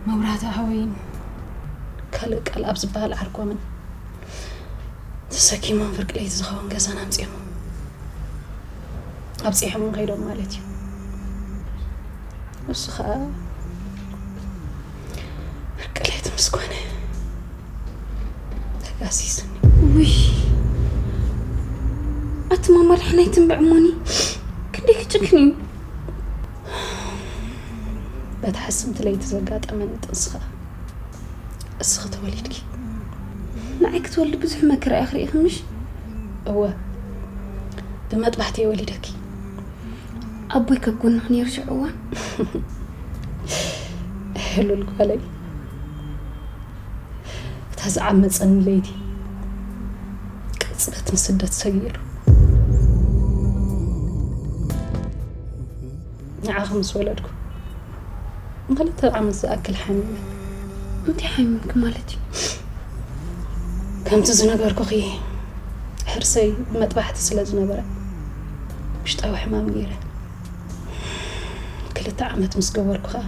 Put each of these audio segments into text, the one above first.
መብራህቲ ሓወይን ካልእ ቃል ኣብ ዝበሃል ዓርኮምን ተሰኪሞም ፍርቂ ለይቲ ዝኸውን ገዛና ኣምጺኦም ኣብጺሖምን ከይዶም ማለት እዩ። እሱ ኸኣ ፍርቂ ለይቲ ምስ ኮነ ተጋሲስኒ። ውይ፣ ኣቲ ማማ ድሕናይ ትንብዕ እሞኒ፣ ክንደይ ክጭክን እዩ። በቲ ሓስምቲ ለይቲ ዘጋጠመኒ ጥንሲ ኸኣ እስኺ ተወሊድኪ። ንዓይ ክትወልዲ ብዙሕ መከራ ኢኺ ርኢኺ ምሽ? እወ፣ ብመጥባሕቲ እየ ወሊደኪ። ኣቦይ ከብ ጎንኺ ነይሩ ሽዑ እዋን? ሉል ጓለይ፣ እታ ዝዓመጸኒ ለይቲ ቅጽበት ንስደት ሰጊሩ። ንዓኺ ምስ ወለድኩ ንኽልተ ዓመት ዝኣክል ሓሚመ። እንታይ ሓሚምኪ ማለት እዩ? ከምቲ ዝነገርኩኺ፣ ሕርሰይ ብመጥባሕቲ ስለ ዝነበረ ውሽጣዊ ሕማም ነይረ። ክልተ ዓመት ምስ ገበርኩ ኸኣ፣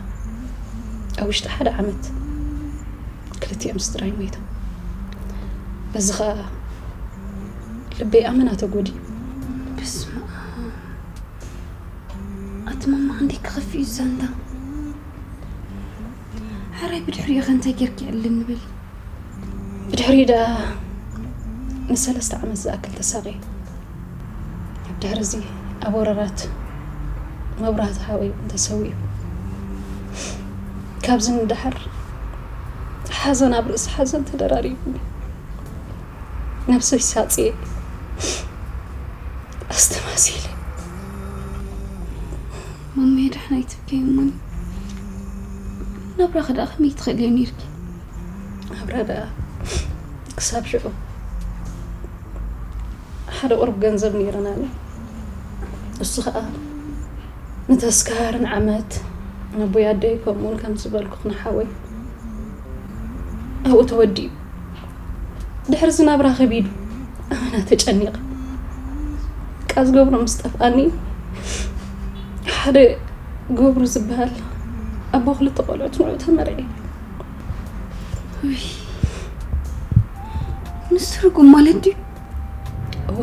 ኣብ ውሽጢ ሓደ ዓመት ክልቲኦም ስድራይ ሞይቶም። በዚ ኸኣ ልበይ ኣመና ተጎዲኡ። በስመ ኣብ። ኣቲ ማማ ክንደይ ክኸፍእ እዩ ዛንታ። ሓራይ ብድሕሪኡ ኸ እንታይ ጌርኪ? ዕልል ንበል። ብድሕሪኡ ደኣ ንሰለስተ ዓመት ዝኣክል ተሳቒየ። ኣብ ድሕሪ እዚ ኣብ ወረራት መብራህቲ ሓወይ እውን ተሰዊኡ። ካብዚ ንደሓር ሓዘን ኣብ ርእሲ ሓዘን ተደራሪቡኒ። ነብሰይ ሳጽየ ኣስተማሲለ። ማመየ ደሕና ኣይትብከይ እሞኒ። ናብራኺ ደኣ ከመይ ትኽእልዮ ነይርኪ? ናብራ ደኣ ክሳብ ሽዑ ሓደ ቁሩብ ገንዘብ ነይርናኒ። እሱ ኸኣ ንተስካር ንዓመት ነቦይ ኣደይ ከምኡውን ከም ዝበልኩ ንሓወይ ኣብኡ ተወዲኡ። ድሕሪ እዚ ናብራ ከቢዱ ኣመና ተጨኒቐ። ቃ ዝገብሮ ምስ ጠፍኣኒ ሓደ ገብሩ ዝበሃል ኣቦ ክልተ ቆልዑት ንዑ ተመርዒ። ውይ፣ ንሱ ርጉም ማለት ድዩ? እወ።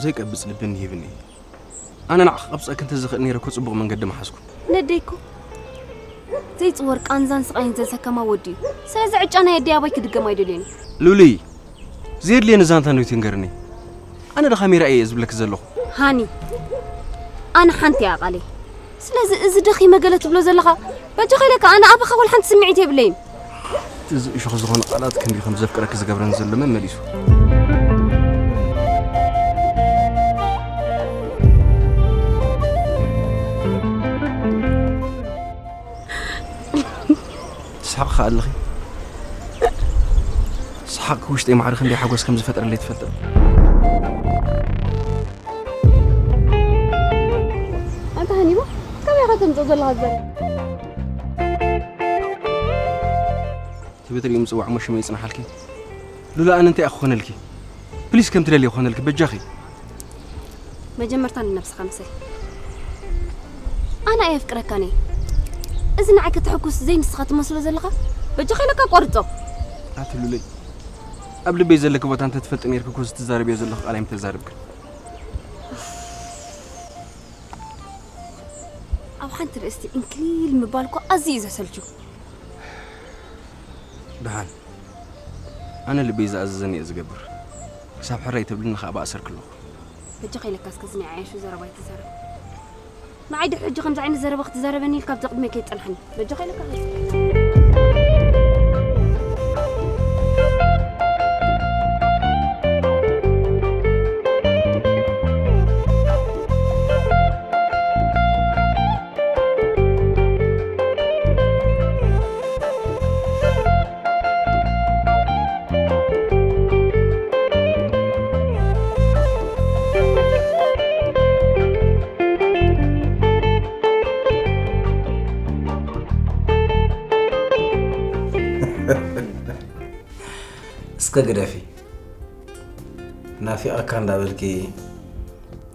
ዘይቀብጽ ልቢ እንሂብኒ። ኣነ ንዓኺ ክቐብጸኪ እንተዝኽእል ነይረ እኮ ጽቡቕ መንገዲ ምሓዝኩ። ነደይ እኮ ዘይጽወር ቃንዛን ስቓይን ዘሰከማ ወዲ እዩ። ስለዚ ዕጫ ናይ ኣደይ ኣባይ ክድገም ኣይደልዮን እየ። ሉሊ፣ ዘየድልየኒ ዛንታ እንድዩ ትንገርኒ። ኣነ ዶ ካሜራ እየ ዝብለኪ ዘለኹ? ሃኒ፣ ኣነ ሓንቲ እያ ቃለይ። ስለዚ እዚ ደኺመ ገለ ትብሎ ዘለኻ በጃኻ ኢለካ ኣነ ኣባኻ ወላ ሓንቲ ስምዒት የብለይን። እዚ እሾኽ ዝኾነ ቃላት ክንደይ ከም ዘፍቅረኪ ዝገብረኒ ዘሎ መመሊሱ። ትስሕቂ ከኣ ኣለኺ። ሰሓቕኪ ውሽጠይ ማዕረ ክንደይ ሓጎስ ከም ዝፈጥረለይ ትፈልጢ ዶ? ኣንታ ሃኒባ፣ ካበይ ኢኻ ተምጽኦ ዘለኻ ዘር? ትብትሪኡ ምጽዋዕ እሞ ሽመይ ይጽንሓልኪ። ሉላ፣ ኣነ እንታይ እየ ክኾነልኪ? ፕሊስ፣ ከም ትደልዮ ክኾነልኪ በጃኺ። መጀመርታ ንነብስኻ ምሰል። ኣነ ኣየፍቅረካን እየ። እዚ ንዓይ ከተሐጉስ ዘይንስኻ ትመስሎ ዘለኻ? በጃኻ ኢለካ ቆርጾ። ኣቲ ሉለይ፣ ኣብ ልበይ ዘለኪ ቦታ እንተትፈልጢ ነይርኪ እኮ እዚ ትዛረብዮ ዘለኺ ቃል ኣይምተዛረብክን። ኣብ ሓንቲ ርእስቲ እንክሊል ምባል እኮ ኣዝዩ እዩ ዘሰልቹ። ደሓን፣ ኣነ ልበይ ዝኣዘዘኒ እየ ዝገብር። ክሳብ ሕራይ ተብልኒ ከኣ ብኣሰርኪ ኣለኹ። በጃኻ ኢለካ እስከ እዚ ናይ ዓያሹ ዘረባ ኣይትዛረብ። ንዓይ ድሕሪ ሕጂ ከምዚ ዓይነት ዘረባ ክትዛረበኒ ኢልካ ኣብዛ ቅድመይ ከይትጸንሓኒ። በጃኻ ኢለካ። እስከ ግደፊ። ናፊቐካ እንዳበልኪ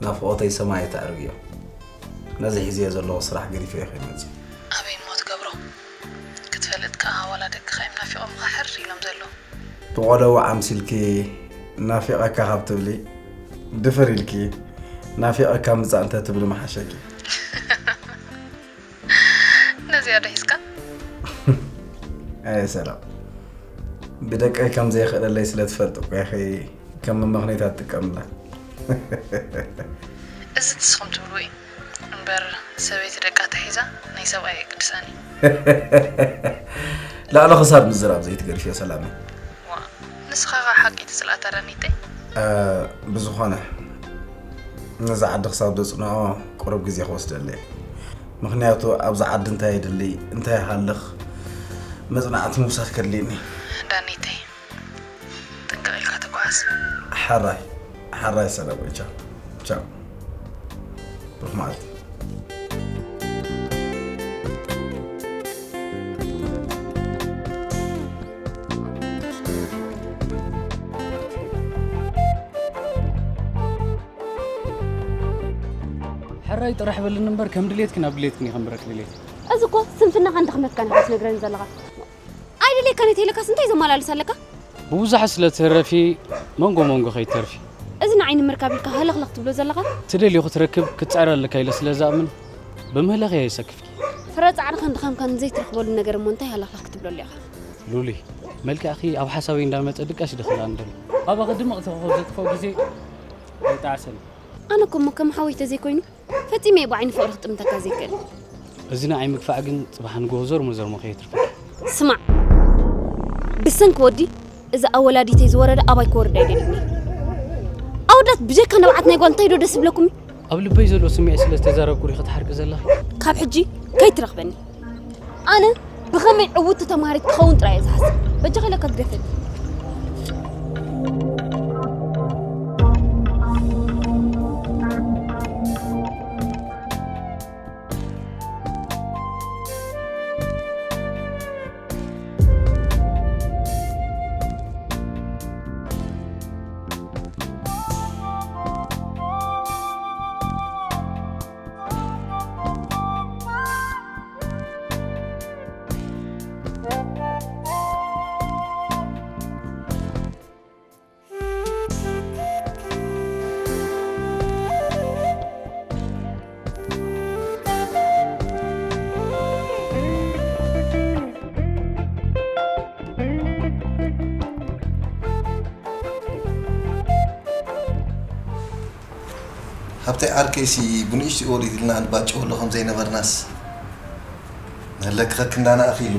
ናፍቖተይ ሰማይ ኣይተዕርግዮ። ነዚ ሒዝዮ ዘለኹ ስራሕ ገዲፈዮ ከይመጽእ። ኣበይ እሞ ትገብሮ? ክትፈልጥ ከኣ ዋላ ደቅኻ እዮም ናፊቖምኻ ሕር ኢሎም ዘለዉ። ብቖደዉ ዓምሲልኪ ናፊቐካ ካብ ትብሊ ድፍር ኢልኪ ናፊቐካ ምጻእ እንተ ትብሊ ምሓሸኪ። ነዚኣ ዶ ሒዝካ? ኣየ ሰላም፣ ብደቀይ ከም ዘይኽእለለይ ስለ ትፈልጢ እኮ ኢኺ ከም መመኽነይታ ትጥቀምላ። እዚ ንስኹም ትብልዎ እዩ እምበር፣ ሰበይቲ ደቃ ተሒዛ ናይ ሰብኣይ ኣይግድሳን እዩ። ላዕሊ ክሳድ ምዝራብ ዘይትገድፍዮ ሰላመይ። ዋ፣ ንስኻ ኸ ሓቂ ትጽልኣታ ዳኒተይ? እ፣ ብዝኾነ ነዚ ዓዲ ክሳብ ዘጽንዖ ቁሩብ ግዜ ክወስደለይ። ምኽንያቱ ኣብዚ ዓዲ እንታይ የድሊ እንታይ ይሃልኽ መጽናዕቲ ምውሳድ ከድልየኒ። ዳኒተይ፣ ጥንቅቕ ኢልካ ተጓዓዝ። ሓራይ ሓራይ ሰላም፣ ቻው ቻው። ብሩኽ መዓልቲ። ሕራይ ጥራሕ በልኒ እምበር ከም ድሌትኪ ናብ ድሌትኪ እየ ከምብረኪ ድሌት። እዚ እኮ ስንፍናኻ እንዳኽመትካን ኢኻ ትነግረኒ ዘለኻ። ኣይድሌካን እየ ተይለካስ እንታይ ዘመላልስ ኣለካ? ብብዙሓት ስለ ትህረፊ መንጎ መንጎ ከይተርፊ። እዚ ንዓይ ንምርካብ ኢልካ ሃለኽለኽ ትብሎ ዘለኻ? ትደልዮ ክትረክብ ክትጽዕር ኣለካ ኢለ ስለ ዝኣምን ብምህለኽ እየ የሰክፍኪ። ፍረ ጻዕርኻን ድኻምካን ዘይትረኽበሉ ነገር እሞ እንታይ ሃለኽለኽ ክትብለሉ ኢኻ? ሉሊ፣ መልክዕኺ ኣብ ሓሳበይ እንዳመጸ ድቃስ ይደኽል ኣንደሎ። ኣባኺ ድምቕቲ ኮኾብ ዘጥፍኦ ግዜ ኣይጠዓሰን። ኣነ እኮ እሞ ከም ሓወይ ተዘይኮይኑ ፈጺመ እየ ብዓይኒ ፍቕሪ ክጥምተካ ዘይክእል። እዚ ንዓይ ምግፋዕ ግን ጽባሕ ንግሆ ዞር መዘርሞ ከየትርፈኪ። ስማዕ፣ ብሰንኪ ወዲ እዚ ኣወላዲተይ ዝወረደ ኣባይ ክወርድ ኣይደልን እየ። ኣወዳት ብጀካ ንብዓት ናይ ጓል እንታይ ዶ ደስ ዝብለኩም እዩ? ኣብ ልበይ ዘሎ ስምዒት ስለ ዝተዛረብኩ ዲኺ ትሓርቂ ዘለኺ? ካብ ሕጂ ከይትረኽበኒ። ኣነ ብኸመይ ዕውቲ ተምሃሪት ክኸውን ጥራይ እየ ዝሓስብ። በጃኻ ኢለካ ግደፈኒ። ሃብተይ ዓርከይሲ ብንእሽትኡ ወሪድልና ንባጨወሉ ከም ዘይነበርናስ፣ መለክኸክ እንዳና ኣኺሉ።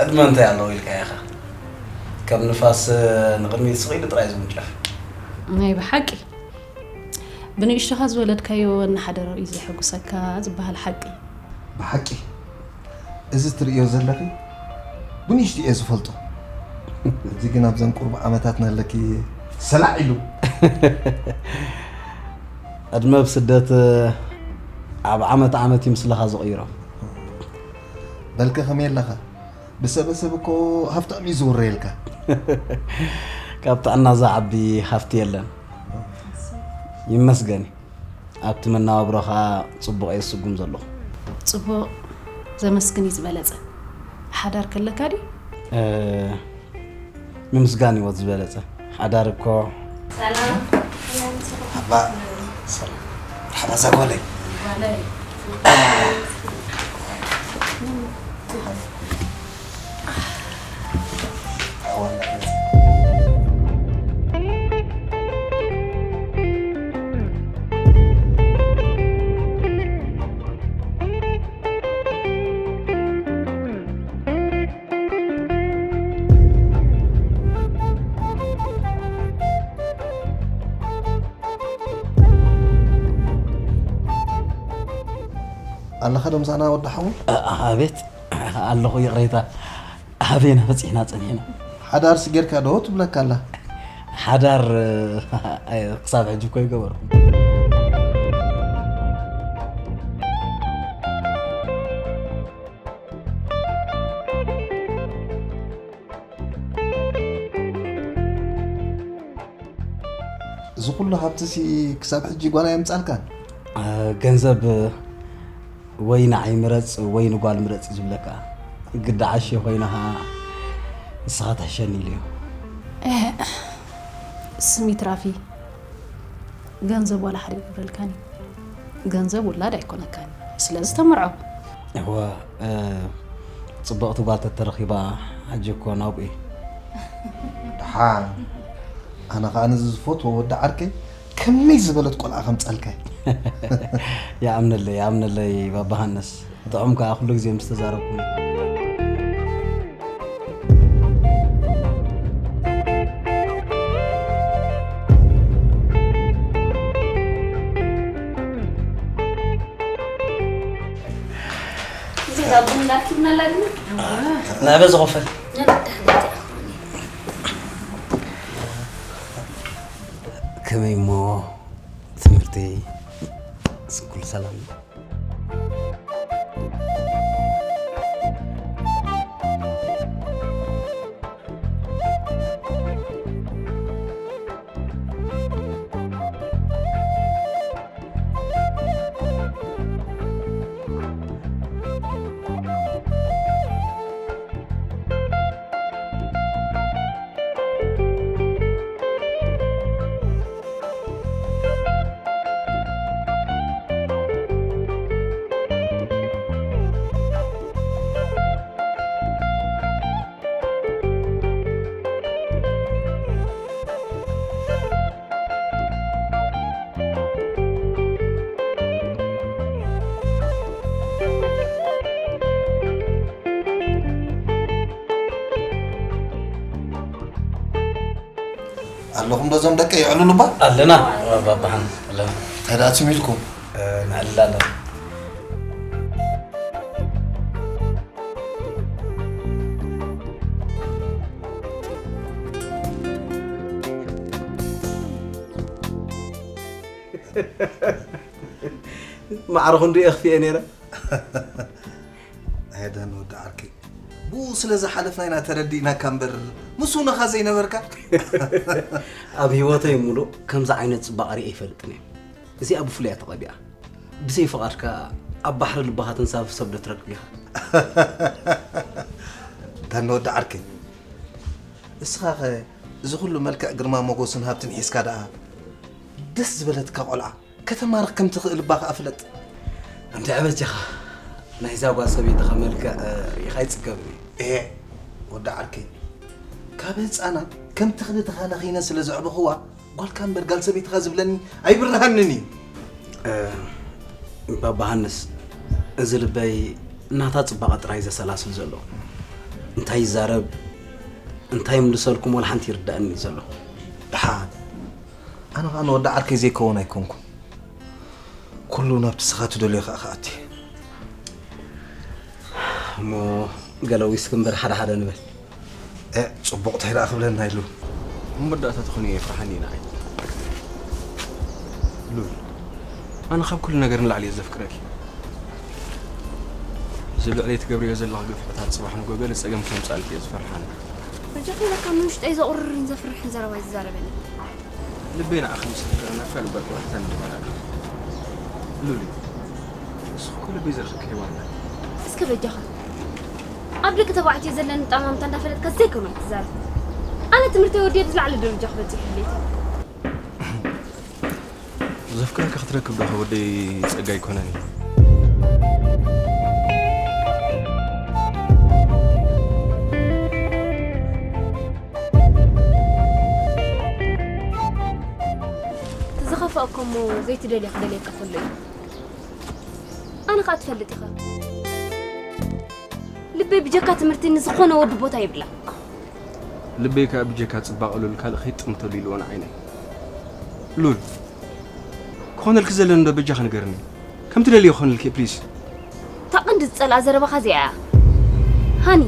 ዕድመ እንታይ ኣለዎ ኢልካ ኢኻ? ከም ንፋስ ንቕድሚት ስቕ ኢሉ ጥራይ ዝውንጨፍ። ናይ ብሓቂ ብንእሽቶኻ ዝወለድካዮ እናሓደረ እዩ ዘሐጉሰካ ዝበሃል ሓቂ። ብሓቂ እዚ ትርእዮ ዘለኺ ብንእሽቱ እየ ዝፈልጦ። እዚ ግን ኣብዘን ቁሩብ ዓመታት ናለኪ ሰላዕ ኢሉ። ዕድመ ብስደት ኣብ ዓመት ዓመት እዩ ምስለኻ ዝቕይሮ። በልከ ከመይ ኣለኻ? ብሰበሰብ እኮ ሃፍታም እዩ ዝውረየልካ። ካብ ጥዕና ዝዓቢ ሃፍቲ የለን። ይመስገን። ኣብቲ መነባብሮኻ ጽቡቕ እየ ዝስጉም ዘለኹ። ጽቡቕ ዘመስግን እዩ ዝበለጸ። ሓዳር ከለካ ድዩ? እ፣ ምምስጋን ህይወት ዝበለጸ። ሓዳር እኮ ሰላም። ኣባ ሰላም። መርሓባ እዛ ጓለይ። ኣለኻ ዶ ምሳና ወዲ ሓወይ? ኣ-፣ ኣቤት፣ ኣለኹ። ይቕሬታ፣ ኣበየና በጺሕና ጸኒሕና? ሓዳርሲ ጌርካ ዶ ትብለካ ኣላ? ሓዳር፣ ኣይ፣ ክሳብ ሕጂ እኮ ኣይገበርኩን። እዚ ኩሉ ሃብትሲ ክሳብ ሕጂ ጓል ኣየምጻልካን? እ፣ ገንዘብ ወይ ንዓይ ምረጽ ወይ ንጓል ምረጽ እዩ ዝብለካ። ግዲ ዓሽ ኮይና ኸኣ ንስኻ ትሕሸኒ ኢሉ እዩ። እህ፣ ስሚ ትራፊ። ገንዘብ ዋላ ሓደ ይገብረልካን እዩ። ገንዘብ ውላድ ኣይኮነካን እዩ። ስለዚ ተመርዖ። እወ፣ እ፣ ጽብቕቲ ጓል ተተረኺባ፣ ሕጂ እኮ ናብኡ እዩ። ደሓን። ኣነ ኸኣ ነዚ ዝፈትዎ ወዲ ዓርከይ ከመይ ዝበለት ቆልዓ ከምጻልካይ። ይኣምነለይ፣ ይኣምነለይ ባባ ሃንስ። ጥዑም ከኣ ኩሉ ግዜ ምስ ተዛረብኩም። እዚኣ ቡን ዳኪብናላ ድና? ንዕበ ዝኸፈል። ከመይ እሞ ትምህርቲ ስንኩል ሰላም? ኣለኹም ዶ እዞም ደቀይ? የዕልሉ እባ። ኣለና፣ ባባሓን ኣለና። እንታይ ደኣ ትም ኢልኩም? ነዕልል ኣለና። ማዕረ ክንዱ እየ ክፍየ ነይረ። ኣየዳን ወዲ ዓርከይ፣ ብኡ ስለ ዝሓለፍና ኢና ተረዲእናካ እምበር፣ ምስ ውነኻ ዘይነበርካ። ኣብ ህይወተይ ሙሉእ ከምዚ ዓይነት ጽባቐ ርእየ ኣይፈልጥን እየ። እዚኣ ብፍሉይ እያ ተቐቢኣ። ብዘይ ፍቓድካ ኣብ ባሕሪ ልብኻ ተንሳፍፍ ሰብ ዶ ትረክብ ኢኻ? ዳኒ ወዲ ዓርከይ፣ እስኻኸ እዚ ኩሉ መልክዕ ግርማ ሞገስን ሃብትን ሒዝካ ደኣ ደስ ዝበለትካ ቆልዓ ከተማርኽ ከም ትኽእል እባ ከኣ ፍለጥ። እንድዒ በጃኻ፣ ናይዛ ጓል ሰበይትኻ መልክዕ ርኢኻ ኣይጽገብን እየ። ኤእ፣ ወዲ ዓርከይ፣ ካብ ህጻና ከምቲ ክልተ ተኻናኺነ ስለ ዘዕበኹዋ፣ ጓልካ እምበር ጋል ሰበይትኻ ዝብለኒ ኣይብርሃንን እዩ። ባባ ሃንስ፣ እዚ ልበይ ናታ ጽባቐ ጥራይ ዘሰላስል ዘሎ። እንታይ ይዛረብ፣ እንታይ ይምልሰልኩም ወላ ሓንቲ ይርዳእኒ ዘሎ። ደሓን፣ ኣነ ኸኣ ንወዲ ዓርከይ ዘይከውን ኣይኮንኩን። ኩሉ ናብቲ ስኻ ትደልዮ ከኣ ክኣቲ። እሞ ገለ ዊስኪ እምበር ሓደ ሓደ ንበል። እ፣ ጽቡቕ እንታይ ደኣ ክብለና ኢሉ። ኣብ መወዳእታ ትኾኒ እየ ፍርሓኒ ንዓይ። ሉል፣ ኣነ ካብ ኩሉ ነገር ንላዕሊ እየ ዘፍቅረኪ። እዚ ልዕለይ ትገብርዮ ዘለኺ ግፍዕታት ጽባሕ ንጎ ገለ ጸገም ከምጻልኪ እየ ዝፈርሓኒ። በጃኺ ኢለካ ንውሽጠይ ዘቑርርን ዘፍርሕን ዘረባ እዩ ዝዛረበኒ። ልበይ ንዓኺ ምስ ኣፍቀረ ናትካ ልበ ኣርባዕተ ንበል ኣሎ። ሉሊ፣ ንስኺ እኮ ልበይ ዘርኺብኪ ሄዋን ኢኺ። እስከ በጃኻ ኣብ ደቂ ተባዕትዮ ዘለኒ ጠማምታ እንዳፈለጥካ ዘይኮነ ኣይትዛረብ። ኣነ ትምህርተይ ወዲየ ዝለዓለ ደረጃ ክበጽሕ ድሌት። ዘፍቅረካ ክትረክብ ዶ ወደይ ጸጋ ኣይኮነን እዩ። ዝኸፍኣካ እሞ ዘይትደልዮ ክደልየካ ከሎ እዩ። ኣነ ኸኣ ትፈልጥ ኢኻ። ልበይ ብጀካ ትምህርቲ ንዝኾነ ወዲ ቦታ የብላ። ልበይ ከኣ ብጀካ ጽባቐ ሉል ካልእ ከይጥምተሉ ኢልዎ ንዓይነይ። ሉል፣ ክኾነልኪ ዘለኒ ዶ በጃኺ ንገርኒ? ከም ትደልዮ ክኾነልኪ ፕሊስ። እታ ቀንዲ ዝጸልኣ ዘረባኻ እዚኣ እያ። ሃኒ፣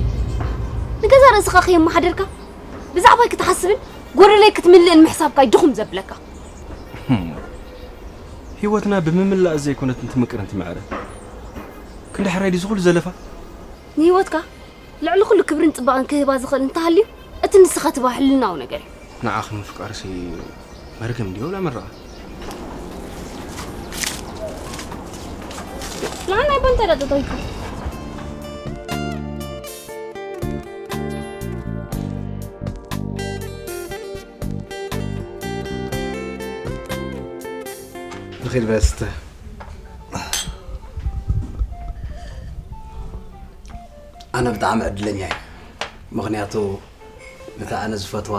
ንገዛእ ርእስኻ ከየመሓደርካ ብዛዕባይ ክትሓስብን ጎደለይ ክትምልእን ምሕሳብካ እዩ ድኹም ዘብለካ። ህይወትና ብምምላእ ዘይኮነት እንትምቅር እንትምዕረ። ክንዲ ሕራይ ድዩ ዝኹሉ ዘለፋ? ንህይወትካ ልዕሊ ኩሉ ክብርን ጽባቐን ክህባ ዝኽእል እንተሃልዩ፣ እቲ ንስኻ ትብሃ ሕልናዊ ነገር እዩ። ንዓኺ ምፍቃርሲ መርገም ድዩ ወላ መረቓ? ንዓና ይቦን ተረድቶ ይኮ። ንኺድ በስተ። ኣነ ብጣዕሚ ዕድለኛ እየ። ምኽንያቱ ነታ ኣነ ዝፈትዋ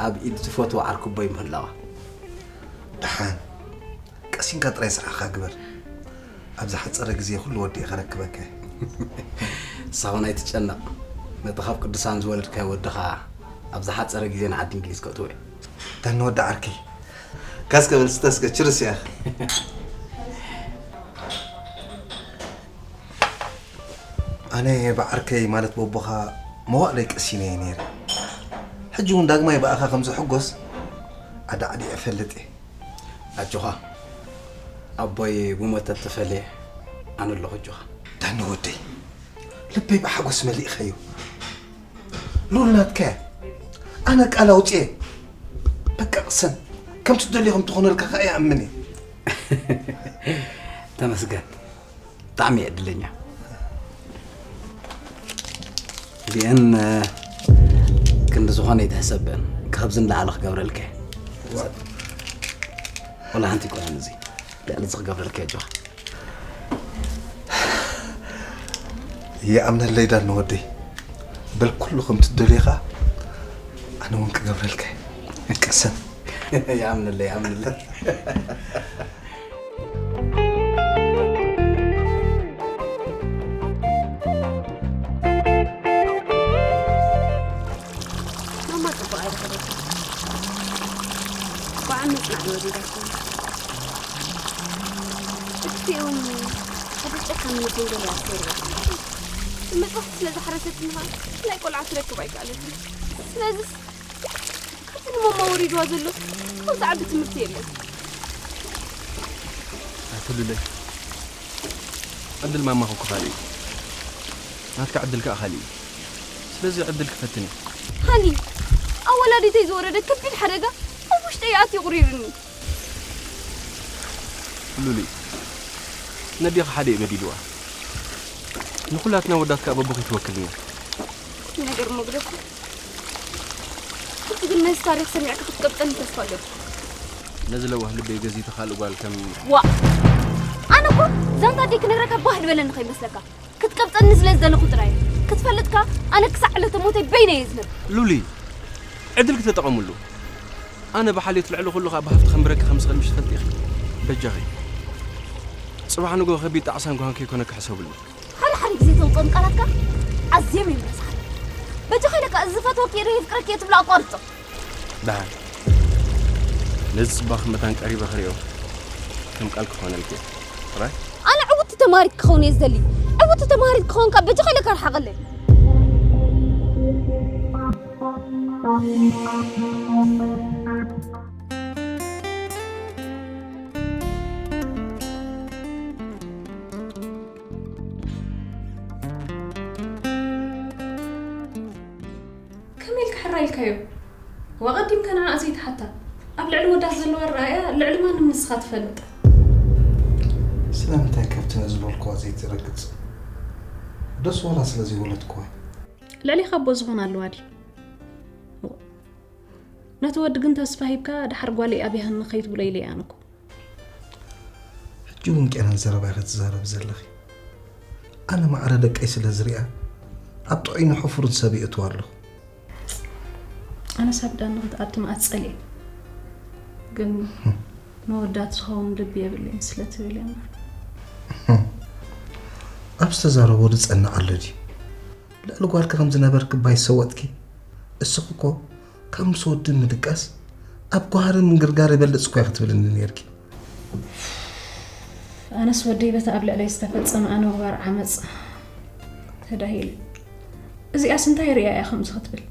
ኣብ ኢድ ዝፈትዎ ዓርኩቦይ ምህላዋ። ደሓን፣ ቀሲንካ ጥራይ ስራሕኻ ግበር። ኣብ ዝሓጸረ ግዜ ኩሉ ወዲኤ ከረክበካ እየ። ንስኻ እውን ኣይትጨነቕ። ነቲ ካብ ቅዱሳን ዝወለድካዮ ወድኻ ኣብ ዝሓጸረ ግዜ ንዓዲ እንግሊዝ ከእትዎ እየ። ዳኒ ወዲ ዓርከይ። ካስከ በል ስተስከ ችርስ እያ። ኣነ ብዓርከይ ማለት በቦኻ መዋእለይ ቀሲነ እየ ነይረ። ሕጂ እውን ዳግማይ ብኣኻ ከም ዝሕጎስ ኣዳዕዲዐ እፈልጥ እየ። ኣጆኻ ኣቦይ ብሞት ተተፈልየ ኣነ ኣለኹ ኣጆኻ። ዳኒ ወደይ፣ ልበይ ብሓጎስ መሊእኻዮ። ሉል ናትካ እያ። ኣነ ቃል ኣውፅኤ። በቃ ቅሰን። ከምቲ ትደልዮ ከም ትኾነልካ ከኣ ይኣምን እየ። ተመስገን። ብጣዕሚ እየ ዕድለኛ። ዲኤን ክንዲ ዝኾነ ይትሕሰበን ካብዚ ንላዕሊ ክገብረልካ እየ። ወላ ሓንቲ ይኮነን እዚ ልዕሊ እዚ ክገብረልካ እየ ኣጆኻ። ይኣምነለይ ዳኒ ወደይ። በል ኩሉ ከም ትደልዮ ኸኣ ኣነ እውን ክገብረልካ እየ። ቅሰን። ይኣምነለይ፣ ይኣምነለይ። ማማ ጽቡቕ ኣይረኸበትን። ብዓል ምጽናዕ እዩ ወዲዳትኒ። እቲ እውን ሓደ ጨካን መጀንጀር እያ ኣሰይርዋ። ብመጥባሕቲ ስለ ዝሓረሰትኒ ኸኣ ናይ ቆልዓ ትረክብ ኣይከኣለትን። ስለዚስ ካብቲ ንማማ ወሪድዋ ዘሎ ካብዚ ዓቢ ትምህርቲ የለን። ኣይትሉለይ። ዕድል ማማኹም ክፋል እዩ። ናትካ ዕድል ከኣ ካልእ እዩ። ስለዚ ዕድል ክፈትን እዩ። ሃኒ፣ ኣብ ወላዲተይ ዝወረደ ከቢድ ሓደጋ ኣብ ውሽጠይ ኣትዩ ቁሪሩኒ። ሉሊ፣ ነዴኻ ሓደ እዩ በዲልዋ። ንኹላትና ወዳት ከኣ በቦኺ ትወክልና። ነገር መግደፍ። ሕጂ ግን ነዚ ታሪኽ ሰሚዕካ ክትቀብጸኒ ተስፋ ኣለኩ። ነዚ ለዋህ ልበይ ገዚእቲ ካልእ ጓል ከም ዋ! ኣነ እኮ ዛንታ ኣደይ ክነግረካ ባህ ዝበለኒ ከይመስለካ። ክትቀብጸኒ ስለ ዝደለኹ ጥራይ። ክትፈልጥካ ኣነ ክሳዕ ዕለተ ሞተይ በይነይ እየ ዝነብር። ሉሊ፣ ዕድልኪ ተጠቐምሉ። ኣነ ብሓልዮት ልዕሊ ኩሉ ከኣ ብሃፍቲ ከንብረኪ ከም ዝኽእል ምሽ ትፈልጢ ኢኺ። በጃኺ። ጽባሕ ንግሆ ከቢድ ጣዕሳ እንኳን ከይኮነኪ ሕሰብሉ። ሓደ ሓደ ግዜ ተውፅኦም ቃላትካ ኣዝዮም እዮም ረሳሓት። በጃኻ ኢለካ እዚ ዝፈትወኪ እየ፣ ዝፍቅረኪ እየ ትብሎ ኣቋርጾ። ደሓን። ነዚ ጽባኽ መታን ቀሪበ ክርእዮ ከም ቃል ክኾነልኪ እየ። ጥራይ? ኣነ ዕውቲ ተማሪት ክኸውን እየ ዝደሊ። ዕውቲ ተማሪት ክኸውን ካብ በጃኻ ኢለካ ርሓቐለይ። ከመይ ኢልካ ሕራይ ኢልካዮ? ወቐዲምካ ንዓኣ ዘይትሓታ። ኣብ ልዕሊ ወዳት ዘለዎ ኣረኣእያ ልዕሊ ማንም ንስኻ ትፈልጥ። ስለምንታይ ካብቲ ዝበልክዋ ዘይትረግጽ? ዶስ ዋላ ስለ ዘይወለድክዋ? ልዕሌኻ ኣቦ ዝኾን ኣለዋ ድዩ? ነቲ ወዲ ግን ተስፋ ሂብካ፣ ደሓር ጓለይ ኣብያህኒ ከይትብሎ ኢለ እየ ኣነ እኮ። ሕጂ እውን ቄናን ዘረባ ኢኺ ትዛረቢ ዘለኺ። ኣነ ማዕረ ደቀይ ስለ ዝሪኣ፣ ኣብ ጥዑይን ሕፉርን ሰብ ይእትዋ ኣለኹ። ኣነ ሰብ ዳኒ ክትኣቱ መኣት ጸሊኤ። ግን መወዳት ዝኸውን ልቢ የብለይን ስለ ትብል እያ። ኣብ ዝተዛረቦ ዝጸንዕ ኣሎ ድዩ? ልዕሊ ጓልኪ ከም ዝነበርኪ እባ ይሰወጥኪ። እስኺ እኮ ካብ ምስ ወዲ ምድቃስ ኣብ ጓህሪ ምንግርጋር ይበልጽ እኮ ኢኺ ትብልኒ ነይርኪ። ኣነስ ወደይ በቲ ኣብ ልዕለይ ዝተፈጸመ ኣነውጋር ዓመጽ ተዳሂለ። እዚኣስ እንታይ ርእያ እያ ከምዚ ክትብል?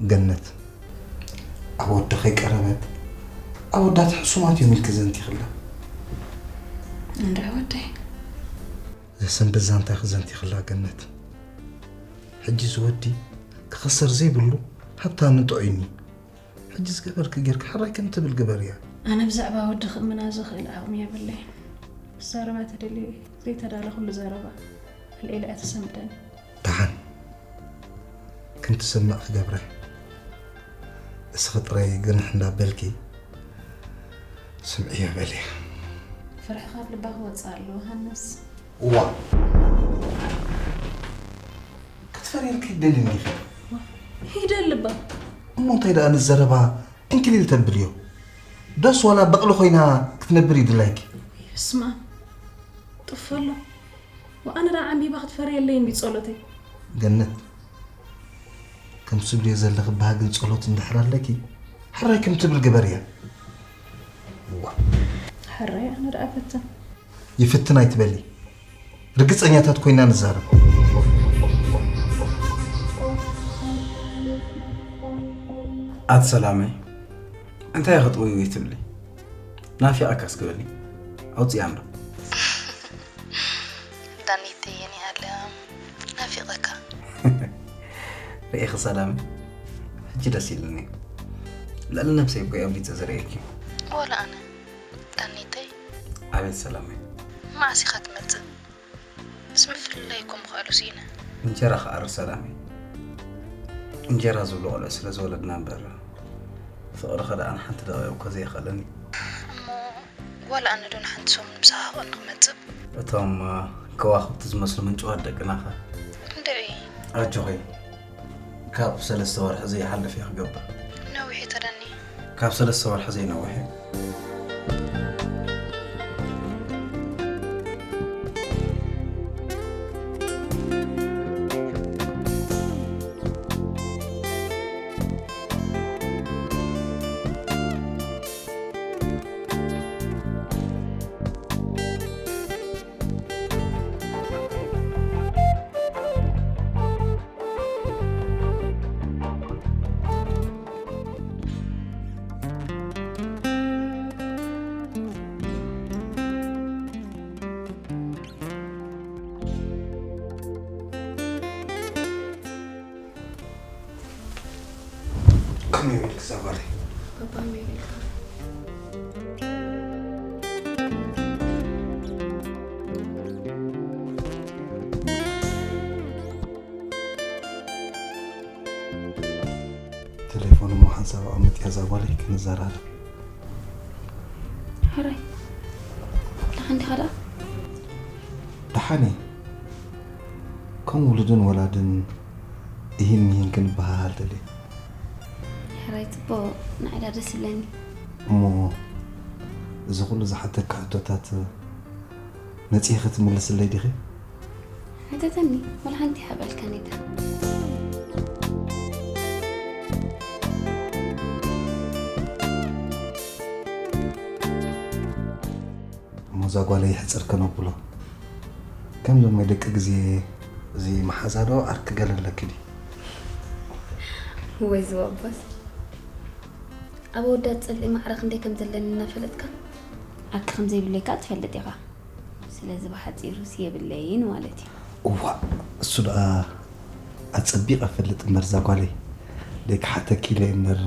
ገነት፣ ኣወዳት ከይቀረበት ኣወዳት ሕሱማት እዮም ኢልኪ ዘንቲኽላ። እንድዒ ወደይ። ዘሰንብድ ዛንታ ክዘንቲኽላ ገነት። ሕጂ እዚ ወዲ ክኸስር ዘይብሉ ሃብታምን ጥዑይን እዩ። ሕጂ ዝገበርኪ ጌርኪ ሕራይ ከም ትብል ግበርያ። ኣነ ብዛዕባ ወዲ ክእምና ዝኽእል ዓቕሚ የብለይን። ክዛረባ ተደልየ ዘይተዳለኹሉ ዘረባ ኣልዒላ እያ ተሰምደኒ። ደሓን ከም ትሰምዕ ክገብረ። እስኺ ጥራይ ግንሕ እንዳበልኪ ስምዕዮ በልያ። ፍርሒ ካብ ልባ ክወጽእ ኣለዎ ሃንስ። እዋ ክትፈርየልኪ ይደሊ እንዲኺ። ሂደ ልባ። እሞ እንታይ ደኣ ንዘረባ እንክሊል ተብልዮ? ዶስ ዋላ በቕሊ ኮይና ክትነብር ይድላይኪ? ስማ ጥፈሎ። ወኣነ ደኣ ዓምቢባ ክትፈርየለይ እንዲ ጸሎተይ። ገነት፣ ከም ትብልዮ ዘለኺ ባህግን ጸሎት እንድሕር ኣለኪ፣ ሕራይ ከም ትብል ግበርያ። እዋ። ሕራይ ኣነ ደኣ ፈትን። ይፍትን ኣይትበሊ። ርግጸኛታት ኮይና ንዛረብ። ኣቲ ሰላመይ፣ እንታይ ኢኺ ጥውይውይ ትብሊ? ናፊቐካ እስኪ በሊ፣ ኣውጽእያ እንዶ። ዳኒተይ የኔ ዓለም፣ ናፊቐካ። ርኢኺ ሰላመይ፣ ሕጂ ደስ ኢሉኒ። ልዕሊ ነብሰይ እኮ እየ ኣብሊጸ ዝርእየኪ። ዋላ ኣነ፣ ዳኒተይ። ኣቤት ሰላመይ። መዓስ ኢኻ ትመጽእ? ምስ ምፍልላይ እኮ ምኽኣሉ ስኢነ። እንጀራ ክኣሪ ሰላመይ። እንጀራ ዝብሉ ቆልዑ ስለ ዝወለድና እምበር፣ ፍቕሪ ኸኣ ንሓንቲ ደቂቕ እኮ ዘየኽእለኒ። እሞ ዋላ ኣነ ዶ ንሓንቲ ሰሙን ምሳኻ ክቐኒ ክመጽእ? እቶም፣ እ፣ ከዋኽብቲ ዝመስሉ ምንጭዋት ደቅናኸ? እንድዒ። ኣጆኺ፣ ካብ ሰለስተ ወርሒ ዘይሓልፍ እየ ክገብር። ነዊሕ እዩ ተደኒ። ካብ ሰለስተ ወርሒ ዘይነውሕ እዩ። ከመይ ውዒልኪ እዛ ጓለይ? ባባ ከመይ ውዒልካ? ቴሌፎን እሞ ሓንሳብ ኣቐምጥያ እዛ ጓለይ ክንዘራረብ። ሕራይ፣ ደሓን ዲኻ ደኣ? ደሓን እየ። ከም ውሉድን ወላድን እሂን ምሂን ክንበሃሃል ደልየ። ሕራይ ጽቡቕ፣ ንዓይ ደኣ ደስ ይብለኒ። እሞ እዚ ኩሉ ዝሓተካ ሕቶታት ነጺሂ ክትምልስለይ ዲኺ? ሕተተኒ፣ ወላ ሓንቲ ይሃበልካ ኔታ። እሞ እዛ ጓለይ ይሕጽር ከነብሎ። ከምዞም ናይ ደቂ ግዜ እዚ መሓዛ ዶ ዓርኪ ገለ ኣለኪ ድዩ? ወይ ዝወበስ። ኣብ ኣወዳት ጽልኢ ማዕረ ክንደይ ከም ዘለኒ እናፈለጥካ፣ ዓርኪ ከም ዘይብለይ ከኣ ትፈልጥ ኢኻ። ስለዚ ብሓጺሩስ የብለይን ማለት እዩ። እዋእ፣ እሱ ደኣ ኣጸቢቐ እፈልጥ እምበር እዛ ጓለይ። ደይ ክሓተኪ ኢለ እምበር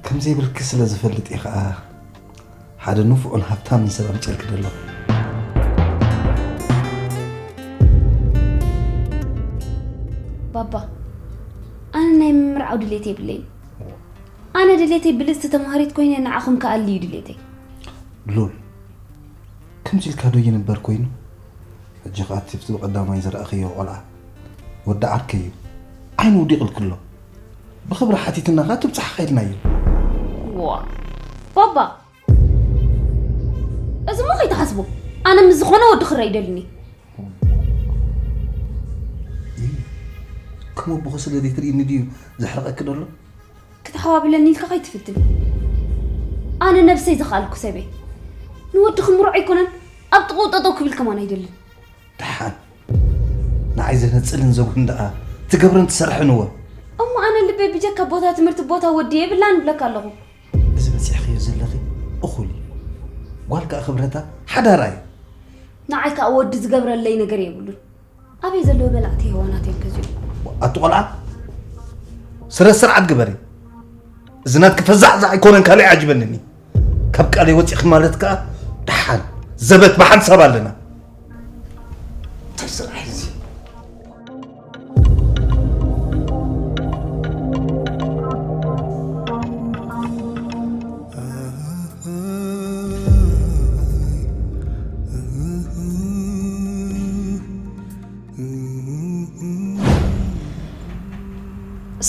ከም ዘይብልኪ ስለ ዝፈልጥ እየ ኸኣ ሓደ ንፉዕን ሃብታምን ሰብ ኣምጺኤልኪ ዘለኹ። ባባ፣ ኣነ ናይ ምምርዓው ድሌት የብለይን። ኣነ ድሌተይ ብልጽቲ ተምሃሪት ኮይነ ንዓኹም ክኣሊ እዩ ድሌተይ። ሉል፣ ከምዚ ኢልካ ዶ ይንበር ኮይኑ? ሕጂ ኸኣ እቲ ብቐዳማይ ዝረኣኽዮ ቆልዓ ወዲ ዓርከይ እዩ። ዓይኑ ውዲቕልኪ ኣሎ። ብኽብሪ ሓቲትና ኸኣ ትብጻሕኻ ኢልናዮ። ዋ፣ ባባ፣ እዚ እሞ ከይትሓስቦ። ኣነ ምስ ዝኾነ ወዲ ክረኣ ይደልኒ። እ፣ ከም ኣቦኺ ስለ ዘይትርእይኒ ድዩ ዘሕርቐኪ ዘሎ? ክትሓባብለኒ ኢልካ ከይትፍትን። ኣነ ነብሰይ ዝኸኣልኩ ሰብ እየ። ንወድኺ ምሩዕ ኣይኮነን፣ ኣብ ጥቕኡ ጠጠው ክብል ከማን ኣይደልን። ደሓን፣ ንዓይ ዘነጽልን ዘጉህን ደኣ ትገብርን ትሰርሕን እወ። እሞ ኣነ ልበይ ብጀካ ቦታ ትምህርቲ ቦታ ወዲ የብላን እብለካ ኣለኹ። እዚ በጺሕኽዮ ዘለኺ እኹል እዩ። ጓል ከኣ ክብረታ ሓዳራ እዩ። ንዓይ ከኣ ወዲ ዝገብረለይ ነገር የብሉን። ኣበይ ዘለዉ በላዕቲ ሄዋናት እዮም ከዚኦም? ኣቲ ቆልዓ፣ ስረ ስርዓት ግበሪ። እዚ ናትኪ ፈዛዕዛዕ ኣይኮነን፣ ካልእ ኣይዓጅበንን እዩ። ካብ ቃለይ ወጺእኺ ማለት ከኣ ደሓን ዘበት ብሓንሳብ ኣለና። እንታይ ስራሕ እዩ እዚ?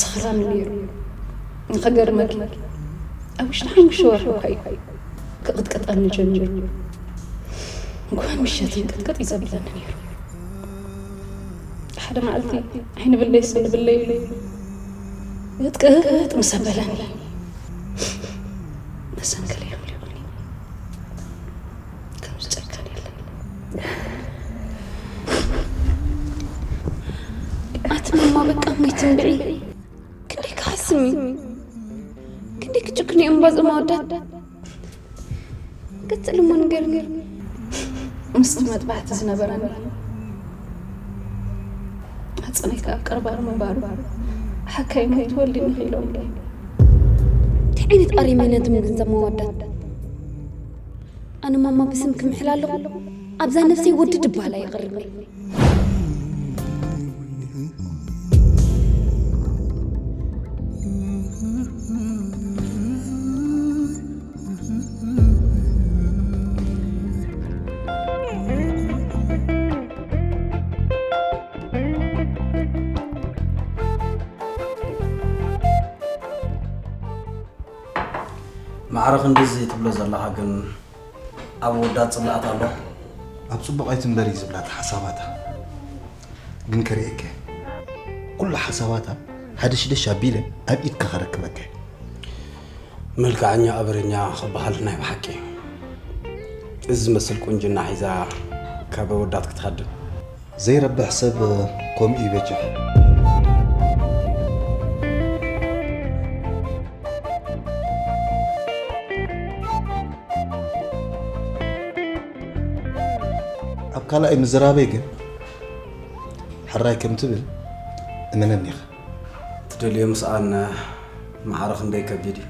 ሰኽራም ነይሩ። ንኸገርመኪ፣ ኣብ ውሽጢ ሓሙሽተ ወርሒ እኳ እዩ ክቕጥቀጠኒ ጀሚሩ። እንኳን ምሸት ይንቅጥቀጥ እዩ ዘብለኒ ነይሩ። ሓደ መዓልቲ ዓይኒ ብለይ ስኒ ብለይ ኢሉ ቅጥቅጥ ምስ ኣበለኒ፣ መሰንከለይ ኣምሊቑኒ። ከምዚ ጨካን የለን። ኣቲ ማማ፣ በቃ እሞ ኣይትንብዒ። ክንደይ ክሓስም እዩ? ክንደይ ክጭክኑ እዮም እምባ እዞም ኣወዳት? ቀጽል እሞ ንገርኒ። ምስቲ መጥባሕቲ ዝነበረኒ ኣጽነይካ ኣብ ቀርባር ምንባሩ፣ ሓካይም ኣይትወልድኒ ኢሎም። እንታይ ዓይነት ኣረሜናት እዮም ግን እዞም ኣወዳት? ኣነ ማማ ብስም ክምሕል ኣለኹ፣ ኣብዛ ነፍሰይ ወዲ ድባላ ይቕርብኒ። ማዕረ ክንድዚ ትብሎ ዘለኻ ግን ኣብ ወዳት ጽላኣት ኣሎ? ኣብ ጽቡቕ ኣይትንበሪ ዝብላ እታ ሓሳባታ። ግን ከርእየከ፣ ኩሉ ሓሳባታ ሃደሽደሽ ኣቢለ ኣብ ኢድካ ከረክበከ። መልክዓኛ ኣበረኛ ክበሃል ናይ ብሓቂ። እዚ ዝመስል ቁንጅና ሒዛ ካብ ወዳት ክትሃድም። ዘይረብሕ ሰብ ከምኡ ይበጅሕ። ኣብ ካልኣይ ምዝራበይ ግን ሕራይ ከም ትብል እመነኒ ኢኻ። ትደልዮ ምስኣን ማዕረ ክንደይ ከቢድ እዩ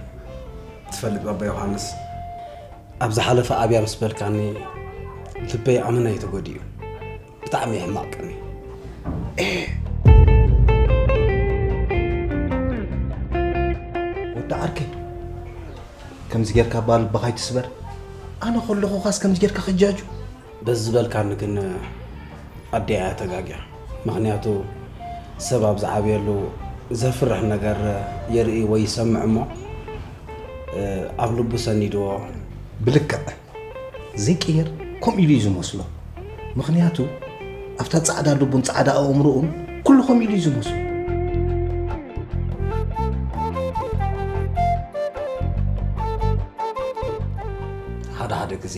ትፈልጥ ባባ ዮሃንስ። ኣብ ዝሓለፈ ኣብያ ምስ በልካኒ ልበይ ኣመና እዩ ተጎዲኡ። ብጣዕሚ ሕማቕ ቅኒ። ወዲ ዓርከይ፣ ከምዚ ጌርካ እባ ልብኻ ኣይትስበር። ኣነ ከለኹኻስ ከምዚ ጌርካ ክጃጁ? በዚ ዝበልካኒ ግን ኣደይ እያ ተጋግያ። ምኽንያቱ ሰብ ኣብ ዝዓብየሉ ዘፍርሕ ነገር የርኢ ወይ ይሰምዕ እሞ፣ ኣብ ልቡ ሰኒድዎ። ብልክዕ ዘይቅየር ከምኡ ኢሉ እዩ ዝመስሎ። ምኽንያቱ ኣብታ ጻዕዳ ልቡን ጻዕዳ ኣእምሮኡን ኩሉ ከምኡ ኢሉ እዩ ዝመስሎ። ሓደ ሓደ ግዜ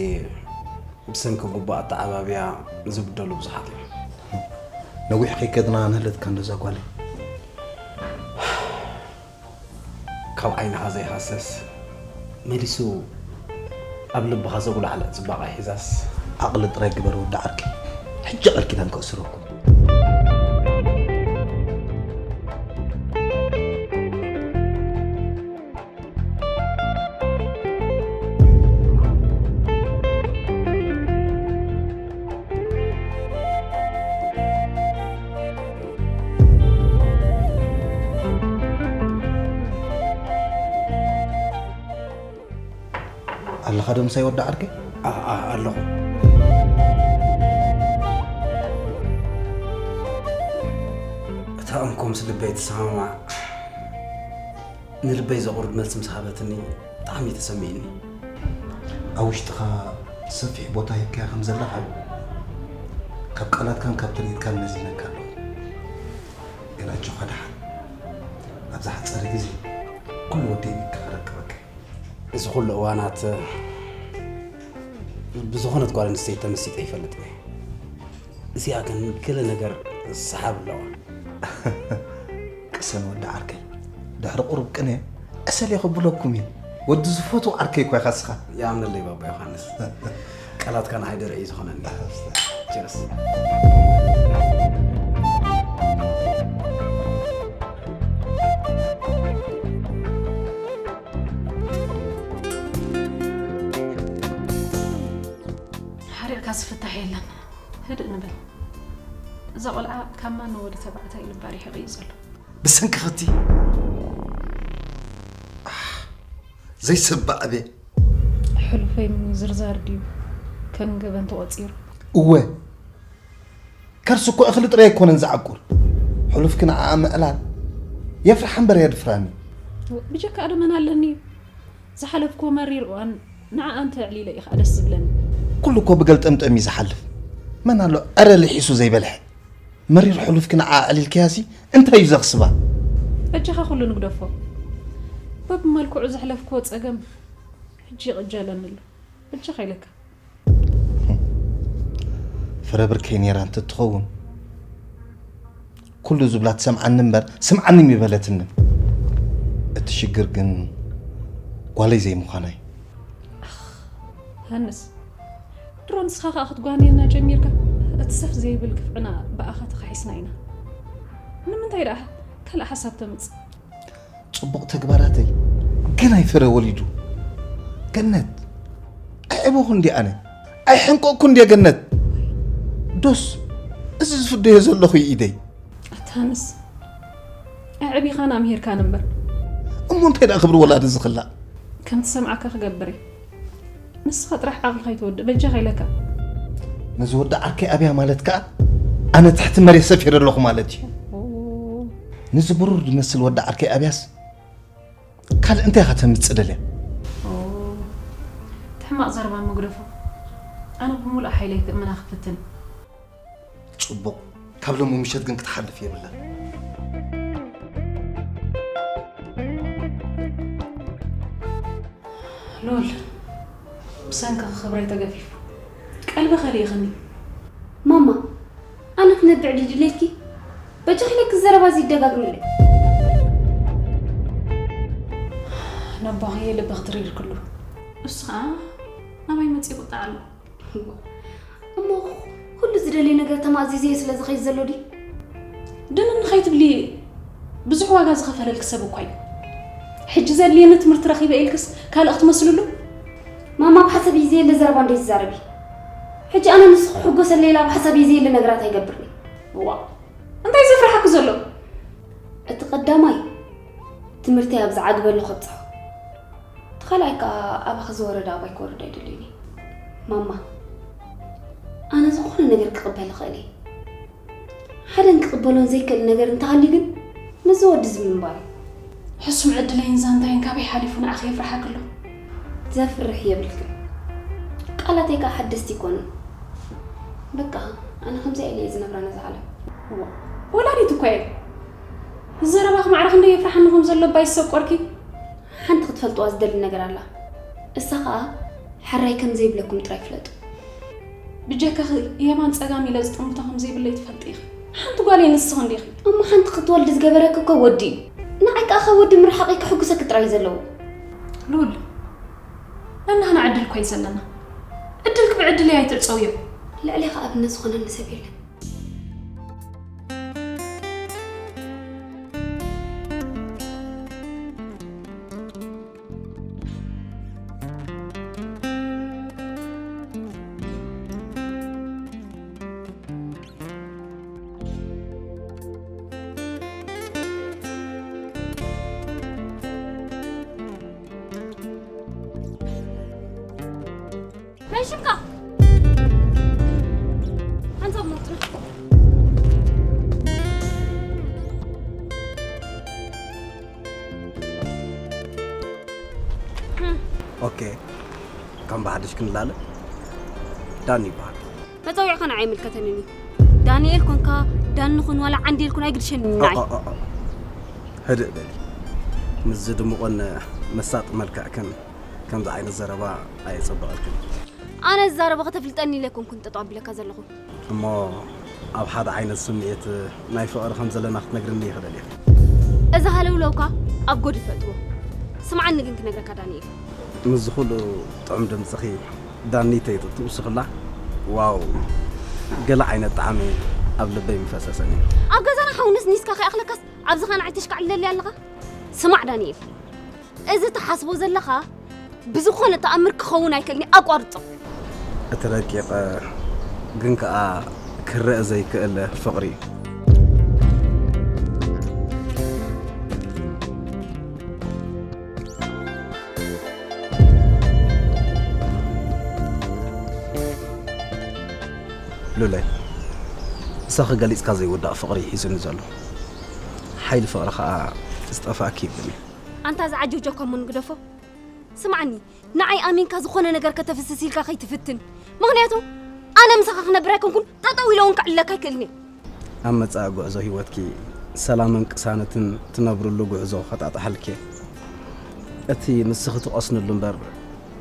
ብሰንኪ ግቡእ ኣተዓባብያ ዝብደሉ ብዙሓት እዮም። ነዊሕ ከይከድና ንህለትካ እንዶ እዛ ጓለይ። ካብ ዓይንኻ ዘይሃስስ፣ መሊሱ ኣብ ልብኻ ዘጉላዕልዕ ጽባቐ ሒዛስ። ዓቕሊ ጥራይ ግበር ወዲ ዓርከይ። ሕጂ ቃል ኪዳን ከእስረኩም። ኣለኻ ዶ ምሳይ ወዲ ዓርከይ? ኣ-፣ ኣ-፣ ኣለኹ። እታ እንኮ ምስ ልበይ ትሰማማዕ፣ ንልበይ ዘቑርድ መልሲ ምስ ሃበትኒ ብጣዕሚ እዩ ተሰሚዕኒ። ኣብ ውሽጥኻ ሰፊሕ ቦታ ሂብካያ ከም ዘለኻ ካብ ቃላትካን ካብ ትርኢትካን መዚነካ ኣለኹ። ግን ኣጆኻ ደሓን፣ ኣብ ዝሓጸረ ግዜ ኩሉ ወደይ ኢድካ ከረክበካ። እዚ ኩሉ እዋናት ብዝኾነት ጓል ኣንስተይቲ ተመሲጠ ይፈልጥ እየ። እዚኣ ግን ገለ ነገር ሰሓብ ኣለዋ። ቅሰን ወዲ ዓርከይ፣ ድሕሪ ቁሩብ ቅነ ዕሰል እየ ከብለኩም እየ። ወዲ ዝፈትዎ ዓርከይ እኳ ኢኻ እስኻ። ይኣምነለይ ባባ ዮሃንስ። ቃላትካ ንዓይ ደርዒ እዩ ዝኾነኒ። ቸርስ። ሓሪቕካ ዝፍታሕ የለን። ህድእ ንበል። እዛ ቆልዓ ካብ ማንም ወዲ ተባዕታይ ልባ ርሒቑ እዩ ዘሎ። ብሰንክኽቲ ዘይሰባዕ እቤ። ሕሉፈይ ምዝርዛር ድዩ ከም ገበን ተቖጺሩ? እወ፣ ከርሲ እኮ እኽሊ ጥራይ ኣይኮነን ዝዓቁር። ሕሉፍኪ ንዓኣ ምዕላል የፍርሓ እምበር የድፍራን እዩ። ብጀካኣ ዶ መን ኣለኒ? ዝሓለፍክዎ መሪር እዋን ንዓኣ እንተ ኣዕሊለ እዩ ከኣ ደስ ዝብለኒ። ኩሉ እኮ ብገልጠምጠም እዩ ዝሓልፍ። መን ኣሎ ዕረ ልሒሱ ዘይበልሐ? መሪር ሕሉፍኪ ንዓኣ ኣዕሊልክያሲ እንታይ እዩ ዘኽስባ? በጃኻ ኩሉ ንግደፎ። በብመልክዑ ዘሕለፍክዎ ጸገም ሕጂ ይቕጀለኒ ኣሎ። በጃኻ ኢለካ። ፍረ ብርከይ ነይራ እንተትኸውን፣ ኩሉ ዝብላ ትሰምዓኒ እምበር ስምዓኒ ምበለትንን። እቲ ሽግር ግን ጓለይ ዘይምዃና እዩ። ኣኽ፣ ሃንስ፣ ድሮ ንስኻ ከኣ ክትጓንየና ጀሚርካ። እቲ ሰፍ ዘይብል ግፍዕና ብኣኻ ተኻሒስና ኢና። ንምንታይ ደኣ ካልእ ሓሳብ ተምጽእ? ጽቡቕ ተግባራተይ ግናይ ፍረ ወሊዱ። ገነት፣ ኣዕበኹ እንዲ ኣነ፣ ኣይሕንቀቕኩ እንዲ ገነት። ዶስ፣ እዚ ዝፍደዮ ዘለኹ እዩ ኢደይ። ኣታ ሃንስ፣ ኣዕቢኻን ኣምሂርካን እምበር። እሞ እንታይ ደኣ ክብሪ ወላዲ ዝኽላእ? ከም ትሰምዓካ ክገብር እየ። ንስኻ ጥራሕ ዓቕልኻ ይተወድእ፣ በጃኻ ኢለካ። ነዚ ወዲ ዓርከይ ኣብያ ማለት ከኣ፣ ኣነ ትሕቲ መሬት ሰፊረ ኣለኹ ማለት እዩ። ኦ። ነዚ ብሩር ዝመስል ወዲ ዓርከይ ኣብያስ፣ ካልእ እንታይ ኢኻ ተምጽእ ደልያ? ኦ፣ እቲ ሕማቕ ዘረባ ምግደፎ። ኣነ ብምሉእ ሓይለይ ክእምና ክፍትን። ጽቡቕ። ካብ ሎሚ ምሸት ግን ክትሓልፍ የብላን። ሉል፣ ብሰንክኺ ክብረይ ተገፊፉ። ቀልቢ ከሊእኽኒ። ማማ፣ ኣነ ክነብዕ ድዩ ድሌትኪ? በጃኺ ኢለኪ ዘረባ እዚ ይደጋግምለይ። ነቦኺ ልቢ ክትሪር ክሉ። እሱ ኸኣ ናባይ መጺኡ ቁጣዕ ኣሎ። እሞ ኩሉ ዝደልዮ ነገር ተማእዚዘዮ ስለ ዝኸይድ ዘሎ ድዩ? ድንን ከይትብሊ ብዙሕ ዋጋ ዝኸፈለልኪ ሰብ እኳ እዩ። ሕጂ ዘድልየኒ ትምህርቲ ረኺበ ኢልክስ ካልእ ክትመስልሉ? ማማ፣ ብሓሳብ እዩ ዘየለ ዘረባ እንዴት ትዛረቢ? ሕጂ ኣነ ንሱ ክሕጎሰለይ ኢላ ብሓሳብ እዩ ዘየለ ነገራት ኣይገብርን እየ። እዋ፣ እንታይ ዘፍርሓኪ ዘሎ? እቲ ቀዳማይ ትምህርተይ ኣብ ዝዓግበሉ ከብጽሖ። እቲ ካልኣይ ከኣ ኣባኺ ዝወረደ ኣባይ ክወርድ ኣይደልዮን እየ። ማማ፣ ኣነ ዝኾነ ነገር ክቕበል እኽእል እየ። ሓደን ክቕበሎን ዘይክእል ነገር እንተሃልዩ ግን፣ ምስዚ ወዲ እዚ ምንባር። ሕሱም ዕድለይን ዛንታይን ካበይ ሓሊፉ ንዓኺ የፍርሓኪ ኣሎ? ዘፍርሕ የብልክን። ቃላተይ ከኣ ሓደስቲ ኣይኮኑን። በቃ፣ ኣነ ከምዚኣ ኢለ እየ ዝነብራ ነዛ ዓለም። እዋ፣ ወላዲት እኮ እየ። ዘረባኺ ማዕረ ክንደይ የፍርሓኒ ከም ዘሎ እባ ይሰቆርኪ። ሓንቲ ክትፈልጥዋ ዝደሊ ነገር ኣላ። እሳ ከኣ ሕራይ ከም ዘይብለኩም ጥራይ ፍለጡ። ብጀካኺ የማን ጸጋም ኢለ ዝጥምቶ ከም ዘይብለይ ትፈልጢ ኢኺ። ሓንቲ ጓል እየ ንስኺ እንዲኺ። እሞ ሓንቲ ክትወልዲ ዝገበረኪ እኮ ወዲ እዩ። ንዓይ ከኣ ካብ ወዲ ምርሓቐይ ከሕጉሰኪ ጥራይ እዩ ዘለዎ። ሉል፣ ነናህና ዕድል እኮ እዩ ዘለና። ዕድልኪ ብዕድለይ ኣይትዕጸውዮ። ልዕሌኺ ኣብነት ዝኾነኒ ሰብ የለን። ናይ ሽምካ። ሓንሳብ መርጥና። ኦኬ፣ ከም ብሓድሽ ክንላለ። ዳኒ ይበሃል። መጸውዒኻ ንዓይ ኣይምልከተንን እዩ። ዳንኤል ኮንካ፣ ዳኒ ኩን ዋላ ዓንዴል ኩን ኣይግድሸንን እዩ ንዓይ። ኦ፣ ኦ፣ ኦ። ህድእ በሊ። ምስዚ ድሙቕን መሳጢ መልክዕክን ከምዚ ዓይነት ዘረባ ኣየጸበቐልክን። ኣነ ዝዛረቦ ከተፍልጠኒ ኢለ ኣይኮንኩን ጠጠው ኣቢለካ ዘለኹ። እሞ ኣብ ሓደ ዓይነት ስምዒት ናይ ፍቕሪ ከም ዘለና ክትነግርኒ እየ ክደልየካ። እዚ ሃለውለውካ ኣብ ጎድፍ እትዎ። ስምዓኒ ግን ክነግረካ ዳንኤል። ምስዚ ኩሉ ጥዑም ድምጽኺ ዳኒተይ ትውስኽላ። ዋው፣ ገለ ዓይነት ጣዕሚ ኣብ ልበይ ምፈሰሰ ነይሩ። ኣብ ገዛና ሓው ነስኒስካ ከይኣኽለካስ ኣብዚ ኸኣ ንዓይ ተሽካዕልለለይ ኣለኻ? ስማዕ ዳንኤል፣ እዚ ትሓስቦ ዘለኻ ብዝኾነ ተኣምር ክኸውን ኣይክእልን እዩ፣ ኣቋርጾ። እቲ ረቂቕ ግን ከኣ ክረኣ ዘይክእል ፍቕሪ እዩ። ሉለይ፣ እሳኺ ገሊጽካ ዘይውዳእ ፍቕሪ እዩ ሒዙኒ ዘሎ። ሓይሊ ፍቕሪ ኸኣ ዝጠፍኣኪ ይብልኒ። ኣንታ ዝዓጀውጀውካ እሞ ንግደፎ። ስምዓኒ፣ ንዓይ ኣሚንካ ዝኾነ ነገር ከተፍስስ ኢልካ ከይትፍትን። ምኽንያቱ ኣነ ምሳኻ ክነብር ኣይኮንኩን፣ ጠጠው ኢለ እውን ከዕልለካ ኣይክእልን እየ። ኣብ መጻኢ ጉዕዞ ህይወትኪ ሰላምን ቅሳነትን ትነብርሉ ጉዕዞ ከጣጥሓልኪ እየ። እቲ ንስኺ ትቐስንሉ እምበር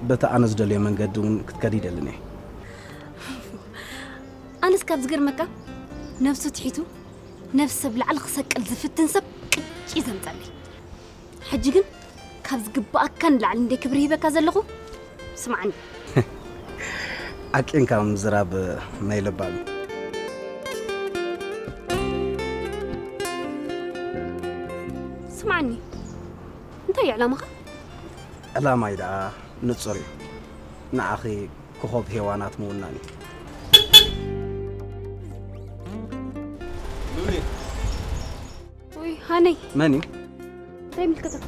በቲ ኣነ ዝደልዮ መንገዲ እውን ክትከዲ ኣይደልን እየ። ኣነስ ካብ ዝገርመካ ነብሱ ትሒቱ ነብሲ ሰብ ላዕሊ ክሰቅል ዝፍትን ሰብ ቅጭ እዩ ዘምጸለይ። ሕጂ ግን ካብ ዝግብኣካ ንላዕሊ እንደ ክብሪ ሂበካ ዘለኹ። ስምዓኒ። ዓቂንካ ምዝራብ ናይ ለባም እዩ። ስምዓኒ። እንታይ እዩ ዕላማኻ? ዕላማይ ደኣ ንጹር እዩ። ንዓኺ ኮኾብ ሄዋናት ምውናን እዩ። ሉሊ። ውይ፣ ሃነይ። መን እዩ? እንታይ ይምልከተካ?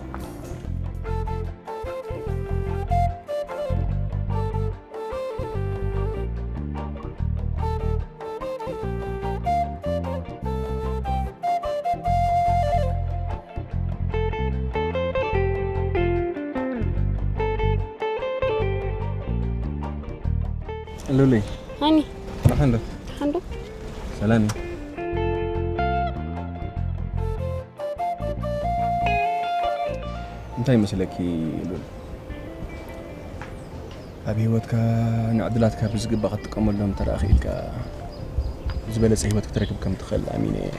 ሉሊ። ሃኒ። ደሓን ዶ? ደሓን ዶ? ሰላም እዩ። እንታይ ይመስለኪ ሉል? ኣብ ህይወትካ ንዕድላትካ ብዝግባእ ክትጥቀመሎም እንተ ደኣ ክኢልካ፣ ዝበለጸ ህይወት ክትረክብ ከም ትኽእል ኣሚነ እየ።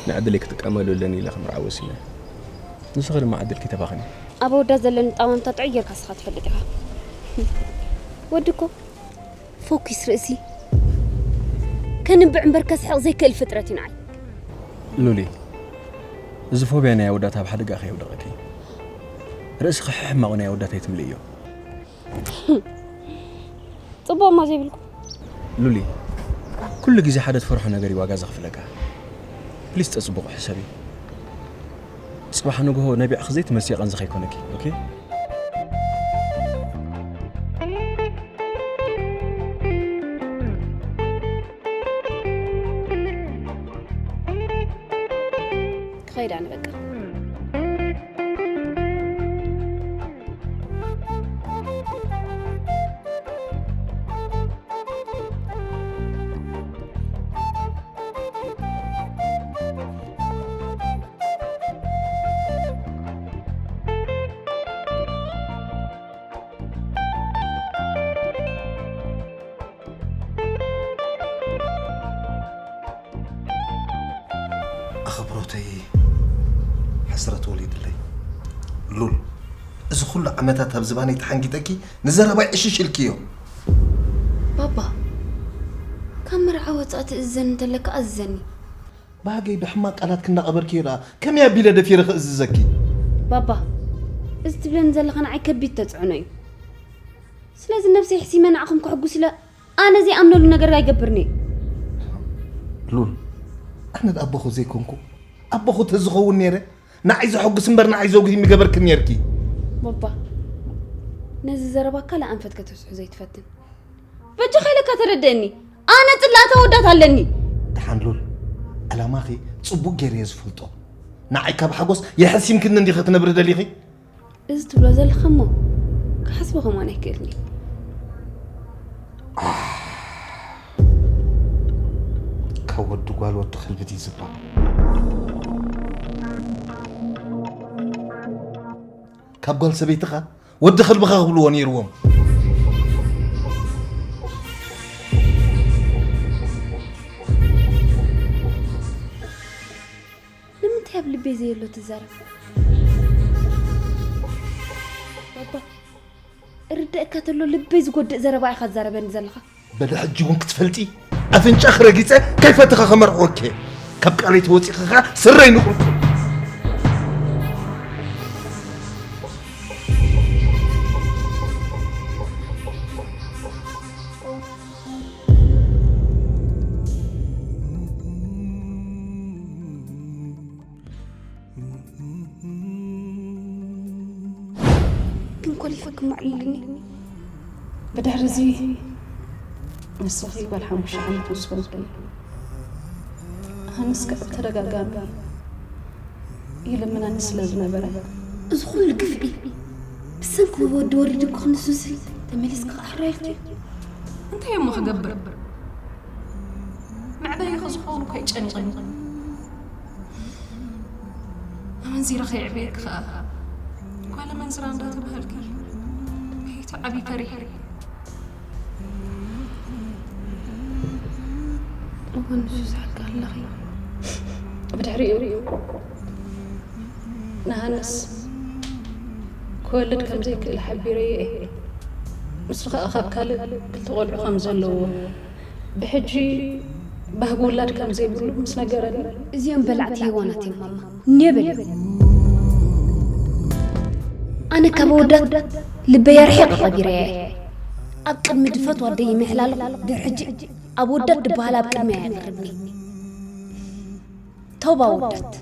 ንዕድለይ ክጥቀመሉ ኣለኒ ኢለ ክምርዓው ወሲነ። ንስኺ ድማ ዕድልኪ ተባኺኑ። ኣብ ኣወዳት ዘለኒ ጣማምታ ጥዑይ ጌርካ ንስኻ ትፈልጥ ኢኻ። ወዲ እኮ ፎኪስ ርእሲ ከንብዕ እምበር ከስሕቕ ዘይክእል ፍጥረት እዩ ንዓይ። ሉሊ፣ እዚ ፎብያ ናይ ኣወዳት ኣብ ሓደጋ ከየውድቐኪ። ርእስኺ ሕማቕ ናይ ኣወዳት ኣይትምልእዮ። ጽቡቕ እማ ዘይብልኩ። ሉሊ፣ ኩሉ ግዜ ሓደ ትፈርሖ ነገር እዩ ዋጋ ዘኽፍለካ። ፕሊስ፣ ጸጽቡቑ ሕሰቢ። ጽባሕ ንግሆ ነቢዕኺ ዘይትመልስዮ ቀንዚ ከይኮነኪ፣ ኦኬ? ክኸይድ ዳነ በቃ። ኣኽብሮተይ ሕስረት ወሊድለይ። ሉል፣ እዚ ኩሉ ዓመታት ኣብ ዝባነይ ተሓንጊጠኪ ንዘረባይ ዕሽሽ ኢልክዮ። ባባ፣ ካብ መርዓ ወጻእ ትእዘን እንተለካ ኣዝዘኒ። ባህገይ ብሕማቕ ቃላት ክናቐበርኪ ይረኣ፣ ከመይ ኣቢለ ደፊረ ክእዝዘኪ? ባባ፣ እዚ ትብለኒ ዘለኻ ንዓይ ከቢድ ተጽዕኖ እዩ። ስለዚ ነብሰይ ሕሲመ ንዓኹም ከሕጉስ ኢለ ኣነ ዘይኣምነሉ ነገር ኣይገብርን'የ። ሉል፣ ኣነ ኣቦኹ ዘይኮንኩ፣ ኣቦኹ ተዝኸውን ነይረ፣ ንዓይ ዘሐጉስ እምበር ንዓይ ዘጉሂ ምገበርክን ነይርኪ። ቦባ፣ ነዚ ዘረባካ ለኣንፈት ከተስሑ ዘይትፈትን። በጃኻ ኢለካ ተረድእኒ። ኣነ ጽላእቲ ኣወዳት ኣለኒ። ደሓን ሉል፣ ዕላማኺ ጽቡቕ ገይረ እየ ዝፈልጦ። ንዓይ ካብ ሓጎስ የሐሲምክኒ እንዲኺ ክትነብሪ ደሊኺ? እዚ ትብሎ ዘለኻ እሞ ክሓስቦ ከማን ኣይክእልን እየ። ካብ ወዲ ጓል ወዲ ከልቢ ድዩ ዝበሃል? ካብ ጓል ሰበይትኻ ወዲ ከልብኻ ክብልዎ ነይርዎም። ንምንታይ ኣብ ልበይ ዘየሎ ትዛረብ? ባባ፣ እርደእካ ተሎ ልበይ ዝጎድእ ዘረባ ኢኻ ትዛረበኒ ዘለኻ። በሊ ሕጂ እውን ክትፈልጢ ኣፍንጫኺ ረጊጸ ከይፈተኻ ከመርዕወኪ እየ። ካብ ቃለይ ተወጺኺ ኸኣ ስረይ ንቑልቁል። ግን ኮሊፈክም ኣዕሊልኒ። ብድሕሪ እዚ ንስኺ ጓል ሓሙሽተ ዓመት ምስ ኮንኪ፣ ሃንስ ከኣ ብተደጋጋሚ ይልምነኒ ስለ ዝነበረ፣ እዚ ኩሉ ግፍዒ ብሰንኪ ወዲ ወሪዱኪ ክንሱሲ ተመሊስኪ ክኣሕራ ኢልኪ? እንታይ እሞ ክገብር? መዕበይኺ ዝኸውን እኮ እዩ ጨኒቑኒ። ኣመንዚረ ከየዕብየኪ ከኣ ጓል ኣመንዝራ እንዳተባሃልኪ ከይትዓብዪ ፈሪሐ። እወ፣ ንሱ ይስሕልኪ ኣለኺ። ብድሕሪኡ ንሃንስ ክወልድ ከም ዘይክእል ሓቢረዮ እየ። ንሱ ኸኣ ካብ ካልእ ክልተ ቆልዑ ከም ዘለዎ፣ ብሕጂ ባህጊ ውላድ ከም ዘይብሉ ምስ ነገረኒ። እዚኦም በላዕቲ ሄዋናት እዮም ማማ። ኔበል እዮም። ኣነ ካብ ኣወዳት ልበይ ኣርሒቐ ቀቢረያ እየ። ኣብ ቅድሚ ድፈት ዋደይ ይምሕላልኹ፣ ድሕሪ ሕጂ ኣብ ኣወዳት ድበሃል ኣብ ቅድመይ ኣየቕርብኒ። ተውባ ኣወዳት።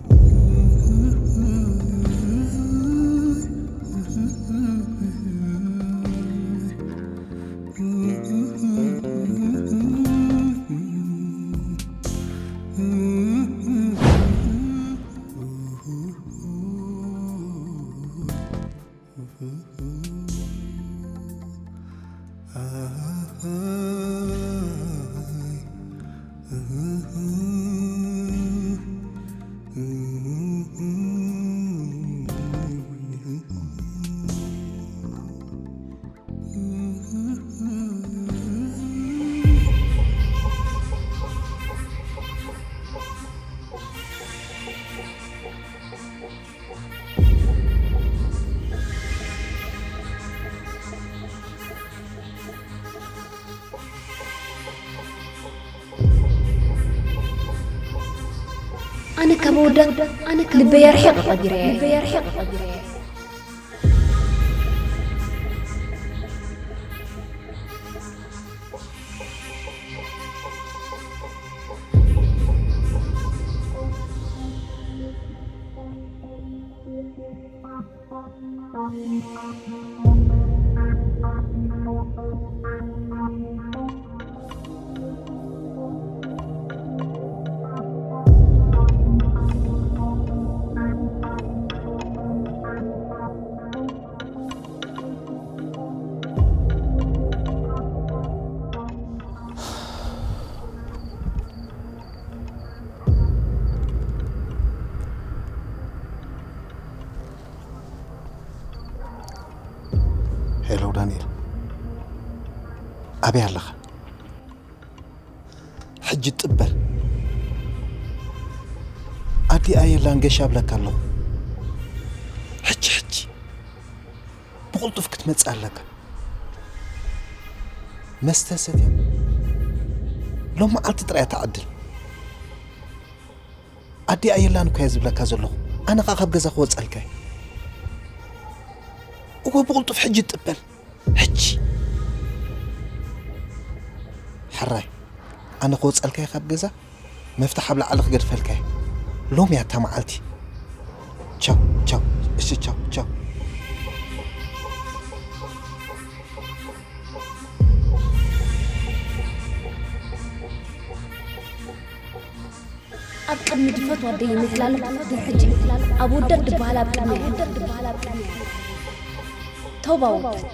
ኣነ ካብ ኣወዳት ኣነ ካብ ልበይ ኣርሒቐ ቀቢረያ እየ። ሄሎ ዳንኤል፣ ኣበይ ኣለኻ? ሕጂ ጥበል። ኣዲ ኣየላን ገሻ እብለካ ኣለኹ። ሕጂ ሕጂ ብቕልጡፍ ክትመጽእ ኣለካ። መስተ ሰትያ ሎም መዓልቲ ጥራይ እያ ትዓድል። ኣዲ ኣየላን እኮ እየ ዝብለካ ዘለኹ። ኣነ ኸኣ ካብ ገዛ ክወጸልካ እየ። እወ ብቕልጡፍ ሕጂ ጥበል። ሕጂ። ሕራይ። ኣነ ክወጸልካ እየ ካብ ገዛ። መፍትሕ ኣብ ላዕሊ ክገድፈልካ እየ። ሎም እያ እታ መዓልቲ። ቻው ቻው። እሺ ቻው ቻው። ኣብ ቅድሚ ድፈት ዋደይ ይምሕላሉ ድሕጂ ኣብ ወደት ድበሃል ኣብ ቅድሚ ተውባ ወደት።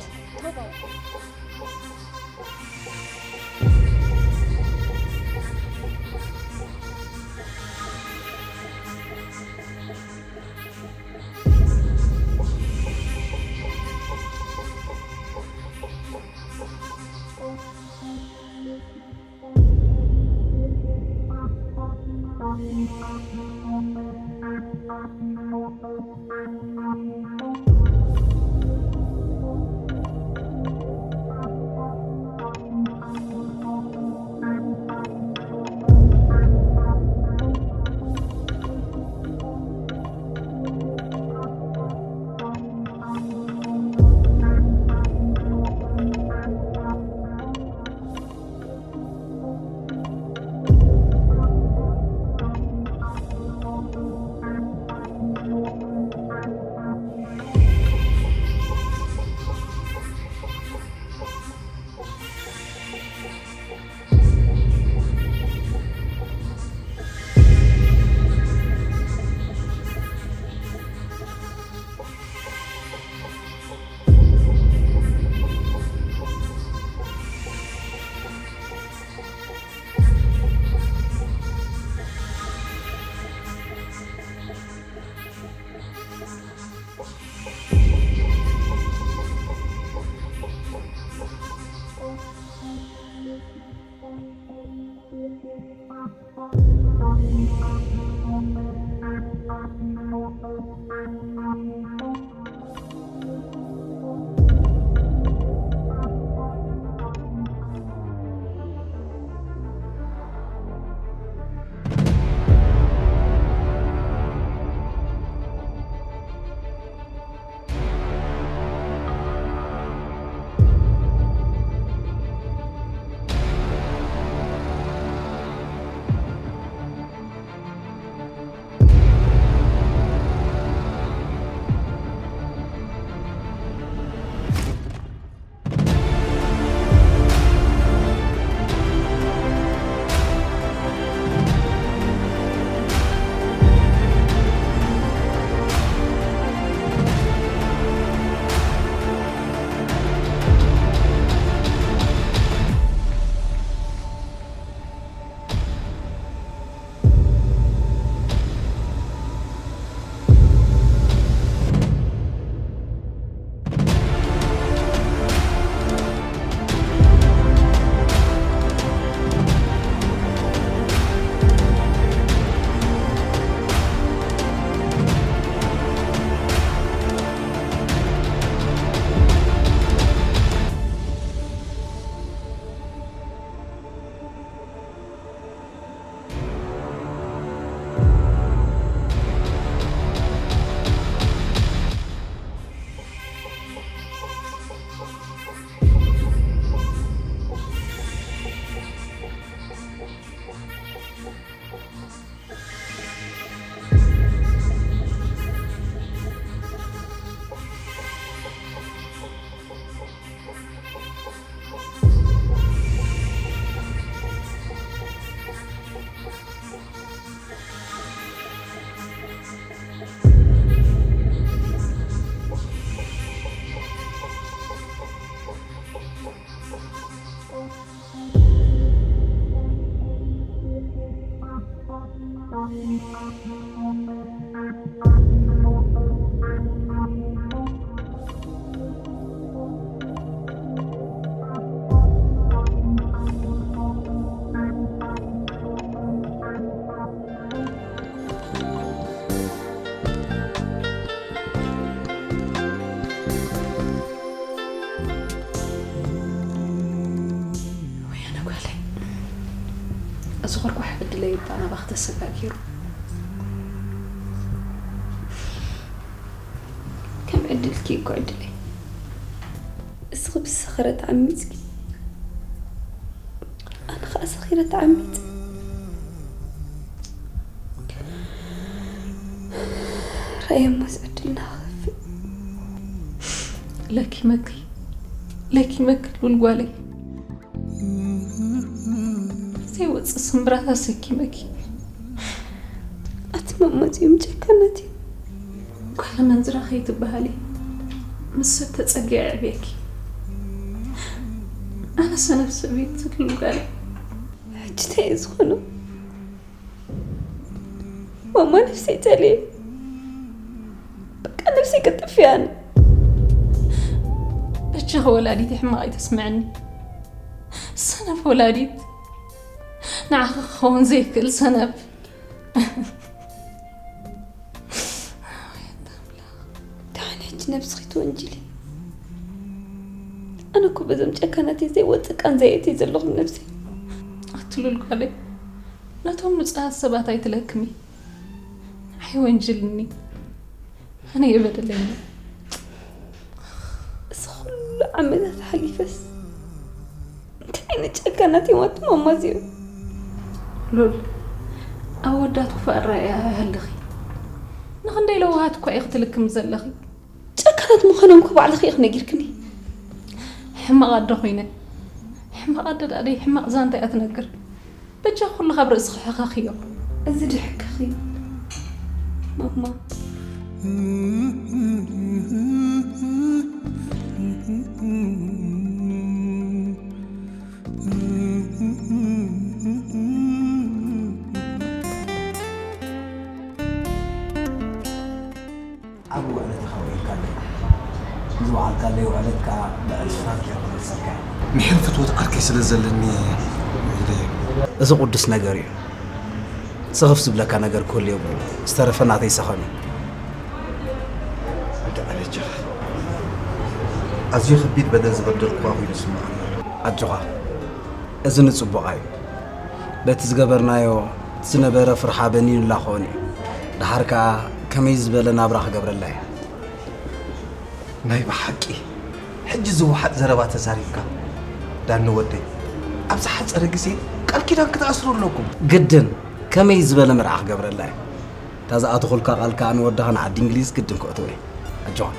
ኣርኳሕ ዕድለይ እባ ናባኺ ተሰጋጊሩ። ከም ዕድልኪ እኮ ዕድለይ። እስኺ ብሰኽረ ተዓሚፅኪ፣ ኣነ ኸዓ ሰኺረ ተዓሚፀ። ረኣየሞ ዝዕድልና ክኸፍእ። ለኪመኪ፣ ለኪመኪ ልብል ጓለይ። ዘይወፅእ ስምብራት ኣሰኪመኪ። ኣቲ ማማ እዚኦም ጨካናት እዮም። ጓል ኣመንዝራ ከይትበሃሊ፣ ምስ ሰብ ተፀጊዐ የዕብየኪ። ኣነ ሰነፍ ሰበይቲ ትልሉ ጓል። ሕጂ እንታይ እዩ ዝኾኖ? ማማ ነፍሰይ ፀልየ። በቃ ነፍሰይ ክትጥፍእ እያ። በጃኺ ወላዲት ሕማቕ ኣይተስምዕኒ። ሰነፍ ወላዲት። ንዓኺ ክኸውን ዘይክእል ሰነፍ። ደሓን ሕጂ ነብስኺ ትወንጅሊ። ኣነ እኮ በዞም ጨካናት ዘይወፅእ ቃንዛ እየ ኣትየ ዘለኹ ነብሰይ። ኣትሉል ጓለይ፣ ነቶም ንጹሃት ሰባት ኣይትለክሚ። ኣይወንጅልኒ። ኣነ እየ በደለኛ። እዚ ኩሉ ዓመታት ሓሊፈስ እንታይ ዓይነት ጨካናት እዮም ኣቲ ማማ እዚኦም? ሉል፣ ኣወዳት ክፉእ ኣረኣእያ ኣለኺ። ንኽንደይ ለዋሃት እኳ ኢኺ ትልክሚ ዘለኺ። ጨካናት ምዃኖም እኮ ባዕልኺ ኢኺ ነጊርክኒ። ሕማቕ ኣደ ኮይነ። ሕማቕ ኣደ ደኣ ደይ ሕማቕ ዛንታ እያ ትነግር። በጃ ኩሉ ካብ ርእስኺ ሕኸኽዮ። እዚ ድሕክኺ ማማ። ዓቢ ውዕለት ኢኻ ውዒልካለይ። ዝወዓልካለይ ውዕለት ከኣ ብዕጽፍታት ገይረ ክመልሰልካ እየ። ምሒር ፍትወት ዓርከይ ስለ ዘለኒ ኢለ እየ። እዚ ቅዱስ ነገር እዩ። ስኽፍ ዝብለካ ነገር ክህሉ የብሉን። ዝተረፈ ናተይ ሰኸም እዩ። እንተ ኣበጀኻ። ኣዝዩ ከቢድ በደል ዝበደልኩኻ ኮይኑ ይስምዓኒ ኣሎ። ኣጆኻ። እዚ ንጽቡቓ እዩ። በቲ ዝገበርናዮ፣ እቲ ዝነበረ ፍርሓ በኒኑላ ክኾን እዩ። ደሓር ከኣ ከመይ ዝበለ ናብራ ክገብረላ እየ። ናይ ብሓቂ፣ ሕጂ ዝወሓጥ ዘረባ ተዛሪብካ። ዳኒ ወደይ፣ ኣብ ዝሓጸረ ግዜ ቃል ኪዳን ክትኣስሩ ኣለኩም። ግድን፣ ከመይ ዝበለ መርዓ ክገብረላ እየ። እታ ዝኣተኹልካ ቃል ከኣ ንወድኻ ንዓዲ እንግሊዝ ግድን ከእትዎ እየ። ኣጆኻ።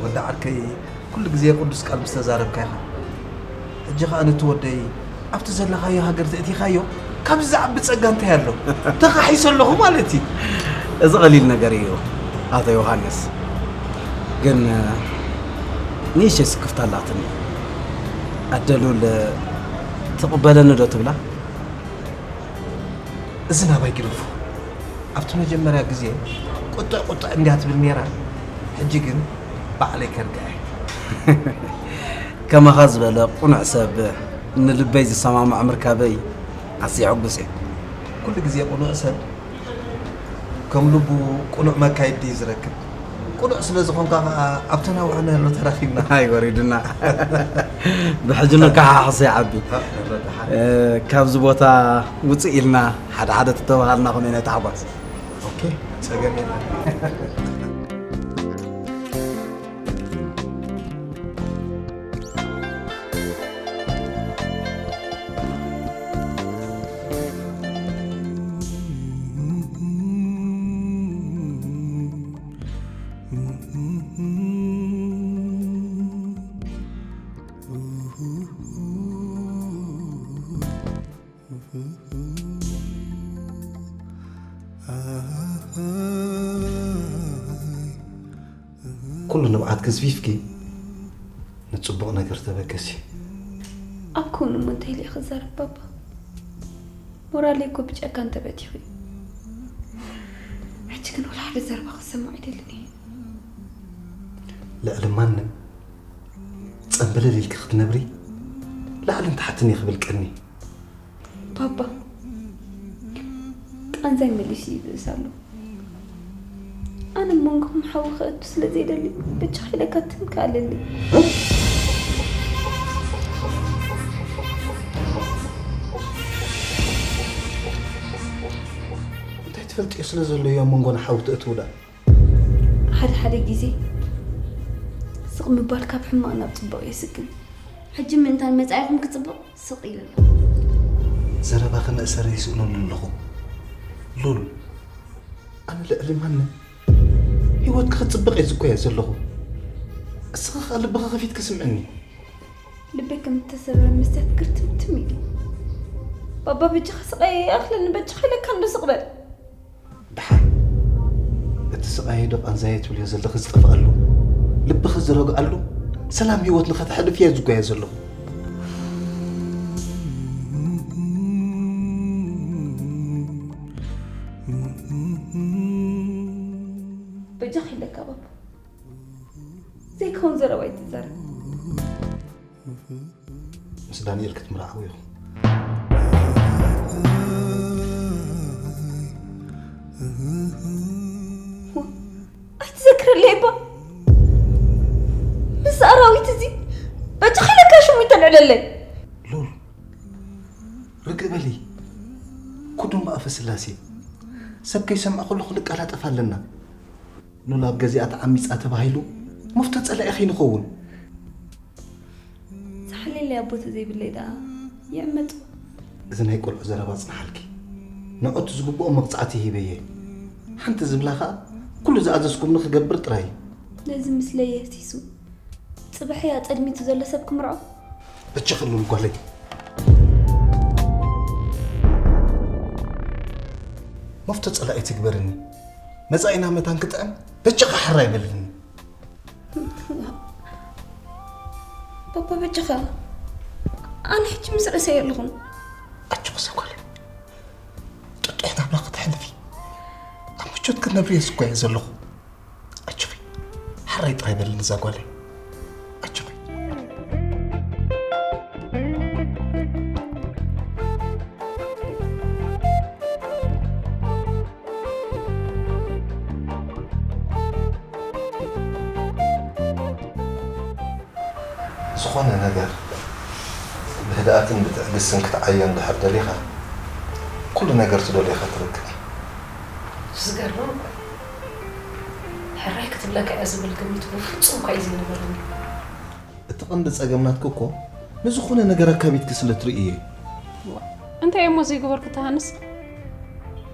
ወዲ ዓርከይ፣ ኩሉ ግዜ ቅዱስ ቃል ምስ ተዛረብካ ኢኻ። ሕጂ ኸኣ ነቲ ወደይ ኣብቲ ዘለኻዮ ሃገር ተእቲኻዮ፣ ካብዚ ዝዓቢ ጸጋ እንታይ ኣሎ? ተኻሒሰ ኣለኹ ማለት እዩ። እዚ ቀሊል ነገር እዩ፣ ኣቶ ዮሃንስ። ግን፣ ንእሽተይ ስክፍታ ኣላትኒ። ኣደ ሉል ትቕበለኒ ዶ ትብላ? እዚ ናባይ ግደፎ። ኣብቲ መጀመርያ ግዜ ቁጥዕ ቁጥዕ እንድያ ትብል ነይራ፣ ሕጂ ግን ባዕለይ ከርግዐ። ከማኻ ዝበለ ቅኑዕ ሰብ ንልበይ ዝሰማምዖ ምርካበይ ኣዝየ ሕጉስ እየ። ኩሉ ግዜ ቅኑዕ ሰብ ከም ልቡ ቅኑዕ መካይዲ እዩ ዝረክብ። ቅኑዕ ስለ ዝኾንካ ኸዓ ኣብ ተናውሐና ኣሎ ተራኺብና። ኣይ ወሪድና። ብሕጂ ንከሓሕሶ ይዓቢ። እ፣ ካብዚ ቦታ ውፅእ ኢልና ሓደ ሓደ ተተባሃልና ከመይ ናይ ታሕጓስ። ኦኬ፣ ጸገም የለን። ኩሉ ንብዓት ገዝፊፍኪ ንጽቡቕ ነገር ተበገሲ። ኣብ ከውኒ እሞ እንታይ ኢለ ክዛረብ ባባ? ሞራለይ እኮ ብጨካን ተበቲኹ እዩ። ሕጂ ግን ወላ ሓደ ዘረባ ክሰማዕ ኣይደልን እየ። ልዕሊ ማንም ጸምበለል ኢልኪ ክትነብሪ ላዕልን ታሕትን እየ ክብል ቀኒ። ባባ፣ ቃንዛይ መሊሱ ይብእስ ኣሎ። ኣነ ኣብ መንጎኹም ሓዊ ከእቱ ስለ ዘይደሊ፣ በጃኻ ኢለካ ትም ክኣለለይ። ፈልጥዮ ስለ ዘሎ እዩ ኣብ መንጎና ሓዊ ተእትዉ ደኣ። ሓደ ሓደ ግዜ ስቕ ምባል ካብ ሕማቕ ናብ ጽቡቕ የስግም። ሕጂ ምእንታን መጻኢኹም ክጽብቕ ስቕ ኢለ ኣለኹ። ዘረባኺ መእሰሪ ይስእነሉ ኣለኹ። ሉል፣ ኣነ ልዕሊ ማንም ህይወትኪ ክጽብቕ እየ ዝጎየ ዘለኹ። እስኺ ኸኣ ልብኺ ከፊትኪ ስምዕኒ። ልበይ ከም እተሰብረ መስትያት ግርትምትም ኢሉ። ባባ በጃኻ ስቓየይ ይኣኽለኒ፣ በጃኻ ኢለካ እንዶ ስቕ በል። ደሓን እቲ ስቓየይ ዶ ቃንዛየ ትብልዮ ዘለኺ ዝጠፍኣሉ፣ ልብኺ ዝረግኣሉ፣ ሰላም ህይወት ንኸተሕልፍዮ ዝጎየ ዘለኹ። በጃኻ ኢለካ ባባ፣ ዘይከውን ዘረባ ኣይትዛረብ። ምስ ዳንኤል ክትምርዓው ኢኹም። ኣይትዘክረለይ እባ። ምስ ኣራዊት እዚ በጃኻ ኢለካ ሽሙ ይተልዕለለይ። ሉል፣ ርግእ በሊ። ኩዱ እምበኣፈ ስላሴ። ሰብ ከይሰምዐ ከሎ ክንቀላጠፍ ኣለና። ሉል ኣብ ገዚኣ ተዓሚጻ ተባሂሉ መፍቶ ጸላኢ ከይንኸውን። ዝሓልየለይ ኣቦ ተዘይብለይ ደኣ ይዕመጽ። እዚ ናይ ቆልዑ ዘረባ ጽንሓልኪ። ንዖት ዝግብኦ መቕጻዕቲ ሂበየ። ሓንቲ ዝብላ ኸኣ ኩሉ ዝኣዘዝኩምኒ ክገብር ጥራይ እዩ። ነዚ ምስለይ የህሲሱ ጽባሕ እያ ጸድሚቱ ዘሎ ሰብ ክምርዖ። በጃኺ ሉል ጓለይ። መፍቶ ጸላኢ ትግበርኒ። መጻኢና መታን ክጥዕም በጃኻ ሕራይ በልኒ። ባባ በጃኻ፣ ኣነ ሕጂ ምስ ርእሰይ ኣለኹን። ኣጆኺ እዛ ጓለይ። ጥጡሕ ናብራ ከተሕልፊ ኣብ ምቾት ክትነብሪ እየ ዝጓየ ዘለኹ። ኣጆኺ፣ ሕራይ ጥራይ በልኒ እዛ ጓለይ። ኣጆኺ። ዝኾነ ነገር ብህድኣትን ብትዕግስትን ክትዓዮ እንድሕር ደሊኻ፣ ኩሉ ነገር ትደልዮ ኢኻ ትረክብ። ዝገርም እኮ እዩ። ሕራይ ክትብለካ እያ ዝብል ግምት ብፍጹም እኳ እዩ ዘይነበረኒ። እቲ ቀንዲ ጸገም ናትኪ እኮ ንዝኾነ ነገር ኣካቢድኪ ስለ ትርእዮ እዩ። ዋ፣ እንታይ እሞ ዘይገበርኩ ተሃንስ?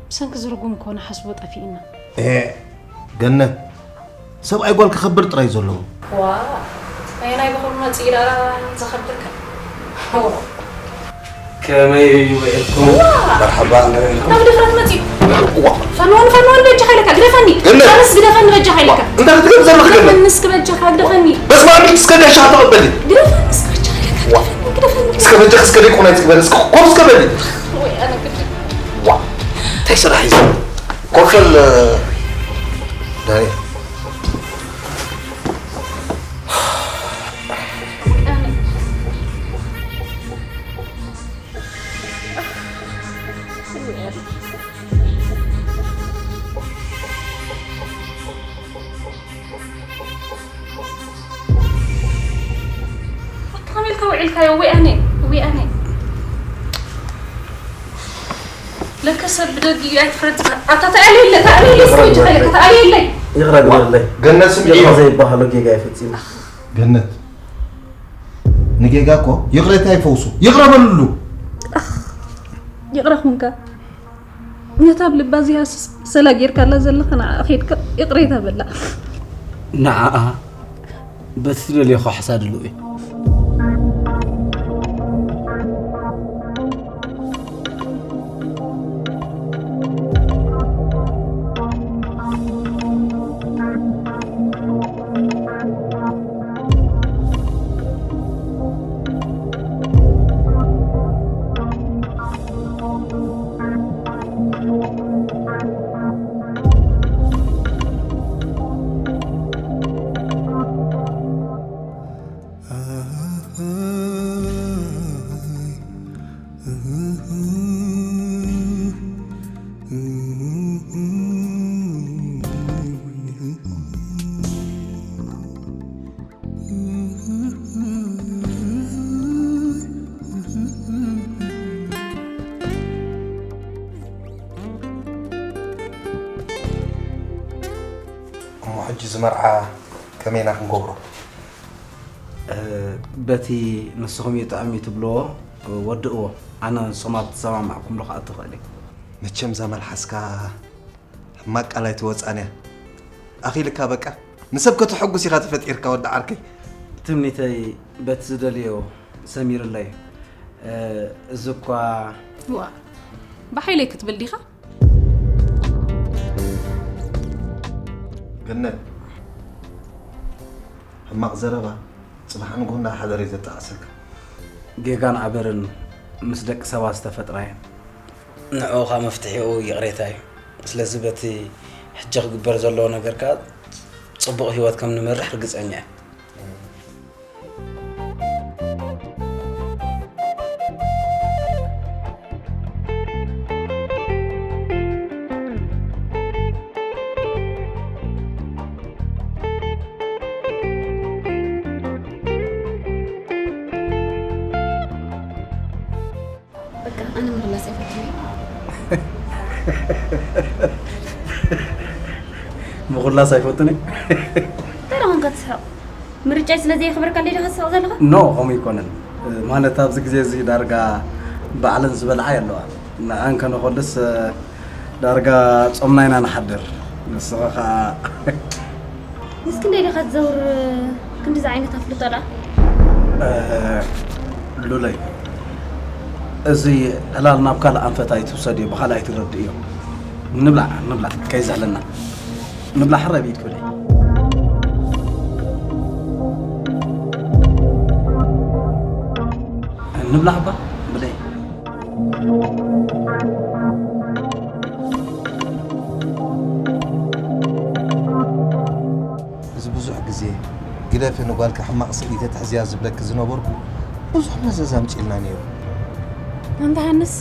ብሰንኪ ዝርጉም እኮ ንሓስቦ ጠፊእና። ኤ፣ ገነት፣ ሰብኣይ ጓል ከኸብር ጥራይ ዘለዎ። ዋ፣ ኣየናይ ብኹሉ መጺኡ ደኣ ዘኸብርከ? ከመይ እዩ ውዒልኩም? ዋ! መርሓባ፣ ከመይ ውዒልኩም? ናብ ድፍረት መጺኡ። ዋ! ፈንወን፣ ፈንወን በጃኻ ኢለካ፣ ግደፈኒ። ገነት! ኣነስ ግደፈኒ በጃኻ ኢለካ። እንታይ ክትገብር ዘለኺ ገነት? ግደፈኒ እስኪ በጃኻ፣ ግደፈኒ። በስመ ኣብ እስከ ጋሻ ተቐበሊ። ግደፈኒ እስኪ በጃኻ ኢለካ፣ ዋ! ግደፈኒ፣ ግደፈኒ። እስከ በጃኻ እስከ ደይኮን ኣይትግበሪ፣ እስከ ኮፍ እስከ በሊ። ወይ ኣነ ግደ- ዋ! እንታይ ስራሕ እዩ? ኮፍ በል፣ ዳኒ። ኣታ ከመይ ኢልካ ውዒልካዮ? ወይ ኣነ፣ ወይ ኣነ። ለከ ሰብ ብደጊኡ ኣይትፍረድ። ኣታ ተኣልየለ፣ ተኣልየለ፣ እስከ ወጅኻ ኢለካ፣ ተኣልየለይ። ይቕረ ግበረለይ። ገነት ስምዒ ይቕረ እዩ። ዘይበሃሎ ጌጋ እዩ ፈጺሙ። ገነት፣ ንጌጋ እኮ ይቕሬታ ይፈውሱ። ይቕረ በልሉ። ይቕረ ኩንካ። ነታ ኣብ ልባ እዚኣ ስ-፣ ሰላ ጌርካላ ዘለኻ ንዓኣ ኬድካ ይቕሬታ በላ። ንዓኣ በቲ ትደልዮ ክውሕሳ ድሉው እየ። እሞ ሕጂ እዚ መርዓ ከመይ ኢና ክንገብሮ? እ፣ በቲ ንስኹም ይጥዕም እዩ ትብልዎ፣ ወድእዎ። ኣነ ንስኹም ኣብ ትሰማማዕኩምሉ ክኣቱ እኽእል እየ። መቸም እዛ መልሓስካ ሕማቕ ቃል ኣይትወጻን እያ። ኣኺልካ በቃ። ንሰብ ከተሐጉስ ኢኻ ተፈጢርካ ወዲ ዓርከይ። ትምኒተይ በቲ ዝደልዮ ሰሚርለይ። እ፣ እዚ እኳ ዋ፣ ብሓይለይ ክትብል ዲኻ? ገነት፣ ሕማቕ ዘረባ ጽባሕ ንግሆ እንዳሓደረ እዩ ዘጣዕሰካ። ጌጋን ኣበርን ምስ ደቂ ሰባት ዝተፈጥራ እየን። ንዕኡ ኸኣ መፍትሒኡ ይቕሬታ እዩ። ስለዚ በቲ ሕጂ ክግበር ዘለዎ ነገር ከኣ ጽቡቕ ህይወት ከም ንመርሕ ርግጸኛ እየ። በቃ፣ ኣነ ምኽላስ ኣይፈቱን እየ። ምኹላስ ኣይፈቱን እየ። እንታይ ደኣ ኾንካ ትስሕቕ? ምርጫይ ስለ ዘየኽበርካ እንደ ኢኻ ትስሕቕ ዘለኻ? ኖ፣ ከምኡ ኣይኮነን። ማለት ኣብዚ ግዜ እዚ ዳርጋ ባዕለን ዝበልዓ የለዋ። ንኣን ከነኾልስ ዳርጋ ጾምና ኢና ንሓድር። ንስኻ ኸኣ እስኪ እንደ ኢኻ ትዘውር ክንድዚ ዓይነት ኣፍልጦ ደኣ? እ፣ ሉለይ፣ እዚ ዕላል ናብ ካልእ ኣንፈት ኣይትውሰድዮ፣ ብኻልእ ኣይትረድእዮ። ንብላዕ፣ ንብላዕ፣ ከይዝሕለና። ንብላዕ፣ ሕራይ ብኢድ ክብለይ። ንብላዕ እባ፣ ብለይ። እዚ ብዙሕ ግዜ፣ ግደፊ ንጓልኪ ሕማቕ ስእሊ ተትሕዝያ ዝብለኪ ዝነበርኩ ብዙሕ መዘዝ ኣምጺእልና ነይሩ። ኣንታ ሃንስ፣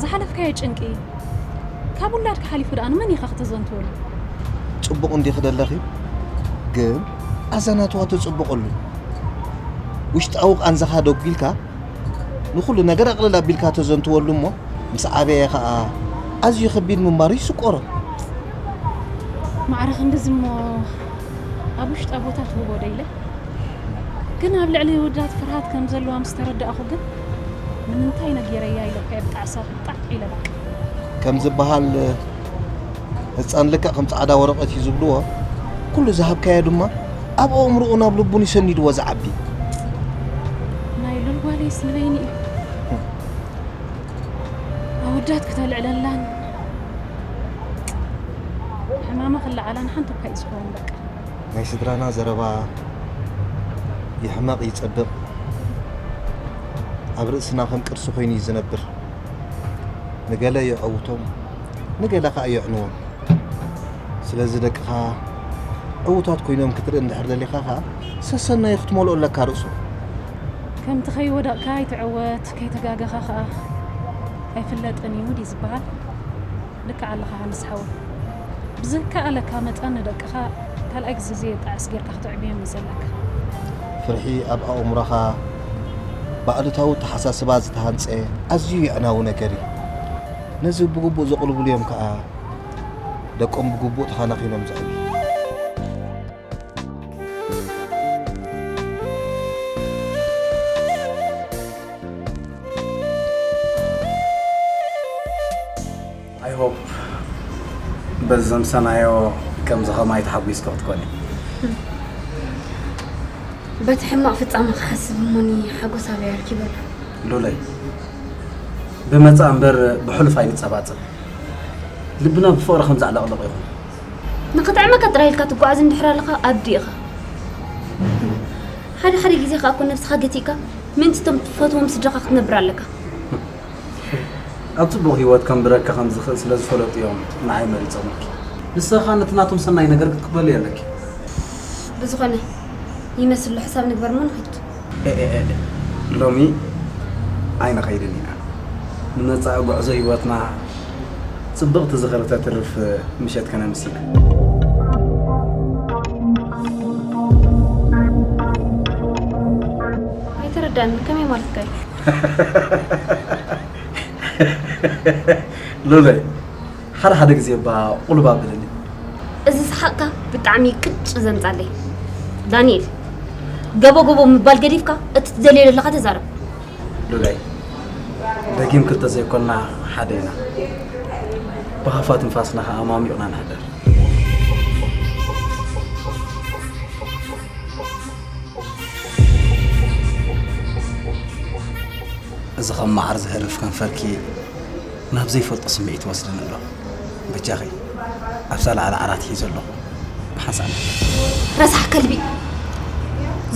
ዝሓለፍካዮ ጭንቂ፣ ካብ ውላድካ ሓሊፉ ደኣ ንመን ኢኻ ክተዘንትወሉ? ጽቡቕ እንዲኺ ደለኺ፣ ግን ኣዘናትዋ ተጽብቐሉ። ውሽጣዊ ቃንዛኻ ደጒልካ፣ ንኹሉ ነገር ኣቕልል ኣቢልካ ተዘንትወሉ እሞ፣ ምስ ዓበየ ኸኣ ኣዝዩ ከቢድ ምንባሩ ይስቆሮ። ማዕረ ክንድዚ እሞ ኣብ ውሽጣ ቦታ ትህቦ ዶ ኢለ? ግን ኣብ ልዕሊ ውዳት ፍርሃት ከም ዘለዋ ምስ ተረዳእኹ ግን፣ ንምንታይ ነጊረያ ኢለ እኮ እየ ብጣዕሳ ጣዕ ኢለ በቃ። ከም ዝበሃል፣ ህጻን ልክዕ ከም ጻዕዳ ወረቐት እዩ ዝብልዎ፣ ኩሉ ዝሃብካዮ ድማ ኣብ ኣእምሮኡ ናብ ልቡን ይሰኒድዎ ዝዓቢ። ናይ ሉል ጓለይስ ንበይኑ እዩ። ኣወዳት ክተልዕለላን ሕማማ ክለዓላን ሓንቲ እኳ እዩ ዝኸውን በቃ። ናይ ስድራና ዘረባ ይሕመቕ ይጸብቕ፣ ኣብ ርእስና ከም ቅርሲ ኮይኑ እዩ ዝነብር። ንገለ የዐውቶም፣ ንገለ ኸኣ የዕንዎም። ስለዚ ደቅኻ ዕዉታት ኮይኖም ክትርኢ እንድሕር ደሊኻ ኸኣ፣ ሰሰናዩ ክትመልኦ ኣለካ ርእሱ። ከምቲ ከይወደቕካ ኣይትዕወት፣ ከይተጋገኻ ኸኣ ኣይፍለጥን እዩ ድዩ ዝበሃል? ልክዕ ኣለኻ ሃንስ ሓወይ። ብዝከኣለካ መጠን ንደቅኻ ካልኣይ ግዜ ዘየጣዕስ ጌርካ ክተዕብዮም እዩ ዘለካ። ፍርሒ ኣብ ኣእምሮኻ ብኣሉታዊ ኣተሓሳስባ ዝተሃንጸ ኣዝዩ የዕናዊ ነገር እዩ። ነዚ ብግቡእ ዘቕልቡሉ እዮም ከኣ ደቆም ብግቡእ ተኸናኺኖም ዘዕብዩ። I hope በዚ ዘምሰናዮ ከምዚ ከማይ ተሓጒስኪ ክትኮኒ። በቲ ሕማቕ ፍጻመ ክሓስብ እሞኒ ሓጎስ ኣበይ ኣርኪበሉ? ሉለይ፣ ብመጻእ እምበር ብሕሉፍ ኣይንጸባጸብ። ልብና ብፍቕሪ ከም ዘዕለቕልቕ ይኹን። ንኽጥዕመካ ጥራይ ኢልካ ትጓዓዝ እንድሕር ኣለኻ ኣብዲ ኢኻ። ሓደ ሓደ ግዜ ከኣ እኮ ነብስኻ ገቲእካ ምእንቲ እቶም ትፈትዎም ስድራኻ ክትነብር ኣለካ። ኣብ ጽቡቕ ህይወት ከንብረካ ከም ዝኽእል ስለ ዝፈለጡ እዮም ንዓይ መሪጾምልኪ። ንስኻ ከኣ ነቲ ናቶም ሰናይ ነገር ክትቅበልዮ ኣለኪ። ብዝኾነ ይመስል ኣሎ፣ ሕሳብ ንግበር እሞ ንኺድ። ኤ፣ ኤ፣ ኤ፣ ሎሚ ኣይንኸይድን ኢና። ንመጻኢ ጉዕዞ ህይወትና ጽብቕቲ ዝኽሪ ተትርፍ ምሸት ከነምሲ ኢና። ኣይተረዳእን፣ ከመይ ማለትካ እዩ? ሉለይ፣ ሓደ ሓደ ግዜ እባ ቁልባ ብልኒ። እዚ ሰሓቕካ ብጣዕሚ ቅጭ ዘምጻለይ። ዳንኤል፣ ገቦ ገቦ ምባል ገዲፍካ እቲ ትደልዮ ዘለኻ ተዛረብ። ሉላይ፣ ደጊም ክልተ ዘይኮንና ሓደ ኢና። ብሃፋ ትንፋስና ኸኣ ኣማሚቕና ንሕደር። እዚ ከም መዓር ዝህርፍ ከንፈርኪ ናብ ዘይፈልጦ ስምዒት ይወስደኒ ኣሎ። በጃኺ፣ ኣብዛ ላዕሊ ዓራት ሒዘ ኣለኹ። ብሓንሳእ ረሳሕ ከልቢ፣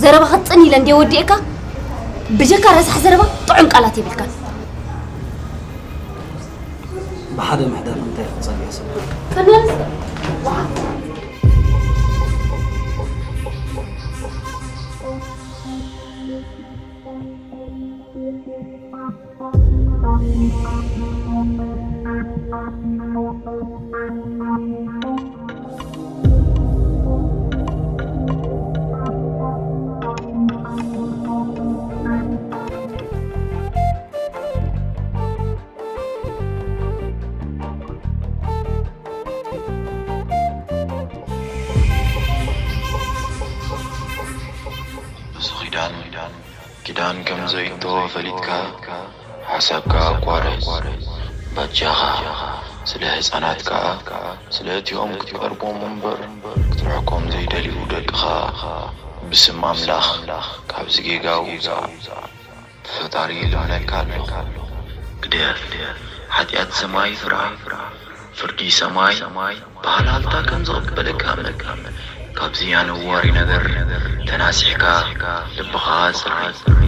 ዘረባኻ ጽን ኢለ እንድየ ወዲኤካ። ብጀካ ረሳሕ ዘረባ ጥዑም ቃላት የብልካን። ብሓደ ምሕዳር እንታይ ክጸልዮ ሰብ? ተመለስ። እዚ ኺዳን፣ ኪዳን ከም ዘእቶ ፈሊጥካ፣ ሓሳብካ ኣቋርጽ። በጃኻ፣ ስለ ህጻናት ከኣ፣ ስለ እቲኦም ክትቀርቦም እምበር፣ ክትርሕቆም ዘይደልዩ ደቅኻ፣ ብስም ኣምላኽ፣ ካብዚ ጌጋ ውጻእ። ብፈጣሪ ይልምነካ ኣለኹ። ግደፍ። ሓጢኣት ሰማይ ፍራ። ፍርዲ ሰማይ ብሃልሃልታ ከም ዝቕበለካ እመን። ካብዚ ኣነዋሪ ነገር ተናሲሕካ ልብኻ ኣጽሪ።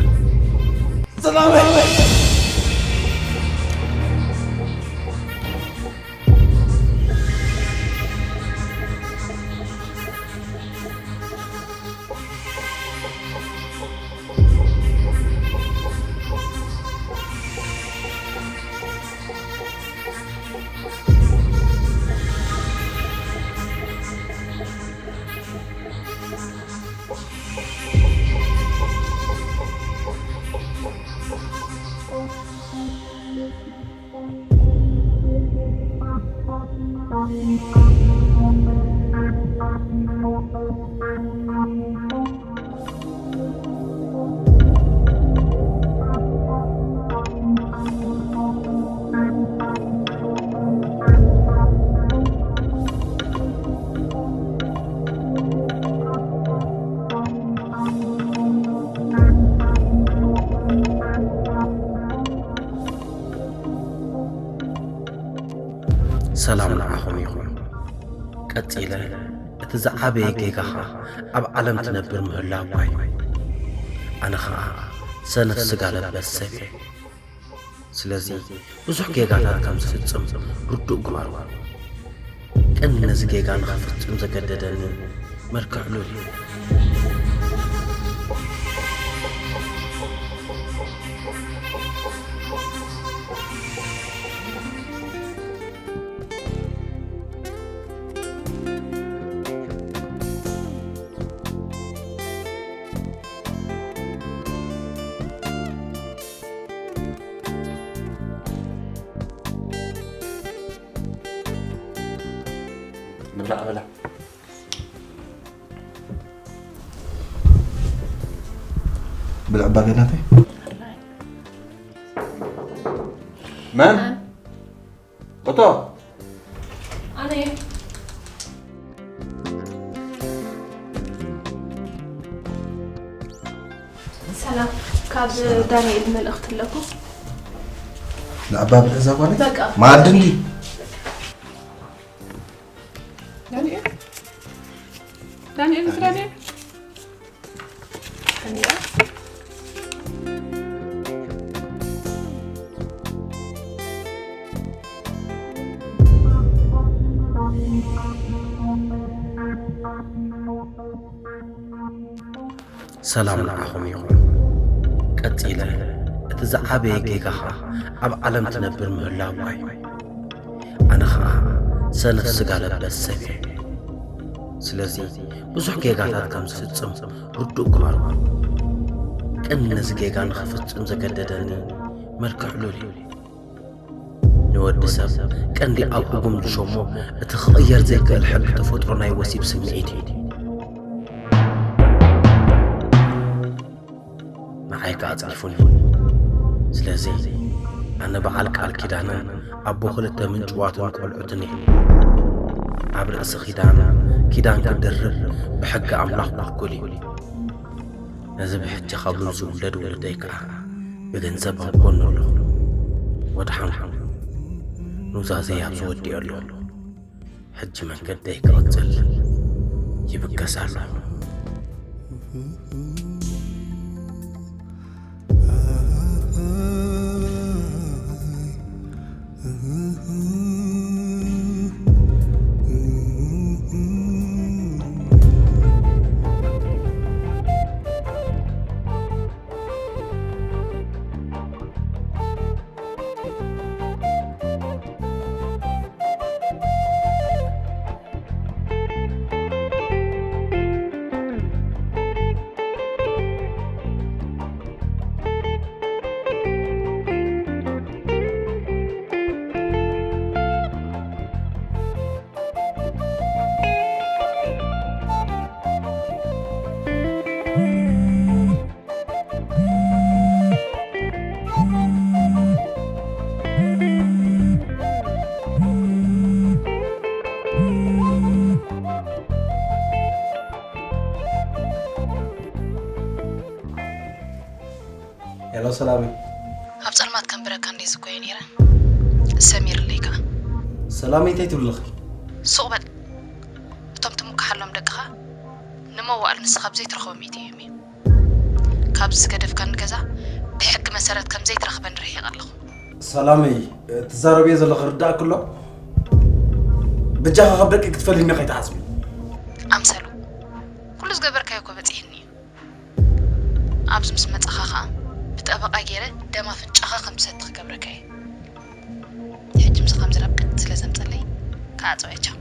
ሰላም ንዓኹም ይኹን። ቀጺለ፣ እቲ ዝዓበየ ጌጋኻ ኣብ ዓለም ትነብር ምህላውካ እዩ። ኣነ ኸኣ ሰነፍ ስጋ ለበስ ሰብ እየ። ስለዚ ብዙሕ ጌጋታት ከም ዝፍጽም ርዱእ ግበሩ። ቅን ነዚ ጌጋ ንኽፍጽም ዘገደደኒ መልክዕ ሉል እዩ። ንብላዕ፣ ብላዕ። ብልዕ እባ ገናተይ። መን? እቶ። ኣነ እየ። ሰላም፣ ካብ ዳንኤል መልእኽቲ ኣለኩ። ንኣባ ብልዕ እዛ ጓለይ? በቃ። መኣዲ እንዲ? ዳንኤል? ዳንኤል፣ ምስ ዳንኤል? ሰላም ንዓኹም ይኹን። ቀጺለ፣ እቲ ዝዓበየ ጌጋኻ ኣብ ዓለም ትነብር ምህላውካ እዩ። ኣነ ኸኣ ሰነፍ ስጋ ለበስ ሰብ እየ። ስለዚ ብዙሕ ጌጋታት ከም ዝፍጽም ርዱእ ግበሩ። ቅን ነዚ ጌጋ ንኽፍጽም ዘገደደኒ መልክዕ ሉል እዩ። ንወዲ ሰብ ቀንዲ ኣብ ህጉም ዝሸሞ እቲ ክቕየር ዘይክእል ሕጊ ተፈጥሮ ናይ ወሲብ ስምዒት እዩ። ንዓይ ከኣ ኣጽዲፉኒ። ስለዚ ኣነ በዓል ቃል ኪዳንን ኣቦ ክልተ ምንጭዋትን ቆልዑትን እየ። ኣብ ርእሲ ኪዳን፣ ኪዳን ክድርብ ብሕጊ ኣምላኽ ክልኩል እዩ። ነዚ ብሕጂ ካብ ሉል ዝውለድ ውሉደይ ከኣ ብገንዘብ ኣብ ጎኑ ኣለኹ። ወድሓንኩም። ኑዛዘይ ኣብዚ ወዲኦ ኣለኹ። ሕጂ መንገደይ ክቕጽል ይብገስ ኣለኹ። ሄሎ ሰላመይ። ኣብ ጸልማት ከንብረካ እንዴ ዝኮየ ነይረ። ሰሚርለይ ከኣ። ሰላመይ እንታይ ትብልኺ? ሱቕ በል። እቶም ትምክሓሎም ደቅኻ ንመዋእል ንስኻ ብዘይትረኽቦም ኢትዮም እዮም። ካብዚ ዝገደፍካኒ ገዛ ብሕጊ መሰረት ከም ዘይትረኽበኒ ርሒቐ ኣለኹ። ሰላመይ፣ ትዛረብዮ ዘለኺ ርዳእኪ ኣሎ? በጃኻ ካብ ደቂ ክትፈልይኒ ከይትሓስቢ። ኣምሰሉ፣ ኩሉ ዝገበርካዮ እኮ በጺሕኒ እዩ። ኣብዚ ምስ መጻኻ ኸኣ ብጠበቓ ገይረ ደም ኣፍንጫኻ ከም ትሰቲ ክገብረካ እየ። ሕጂ ምሳኻ ምዝራብ ቅድ ስለ ዘምጸለይ ክዓጽዋ እየ። ቻው።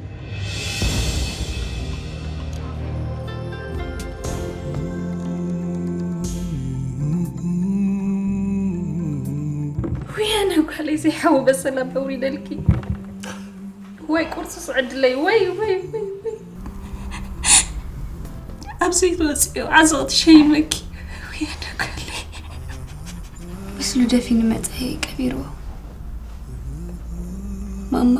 ውያነ ጓለይ ዘይሓዊ በሰላ በውሪደልኪ። ወይ ቁርሲ ስዕድለይ፣ ወይ፣ ወይ፣ ወይ፣ ወይ። ኣብ ዘይትወፅዮ ዓዘቕቲ ሸይመኪ። ውያነ ጓለይ። ምስሉ ደፊኑ መፀ ቀቢርዎ። ማማ፣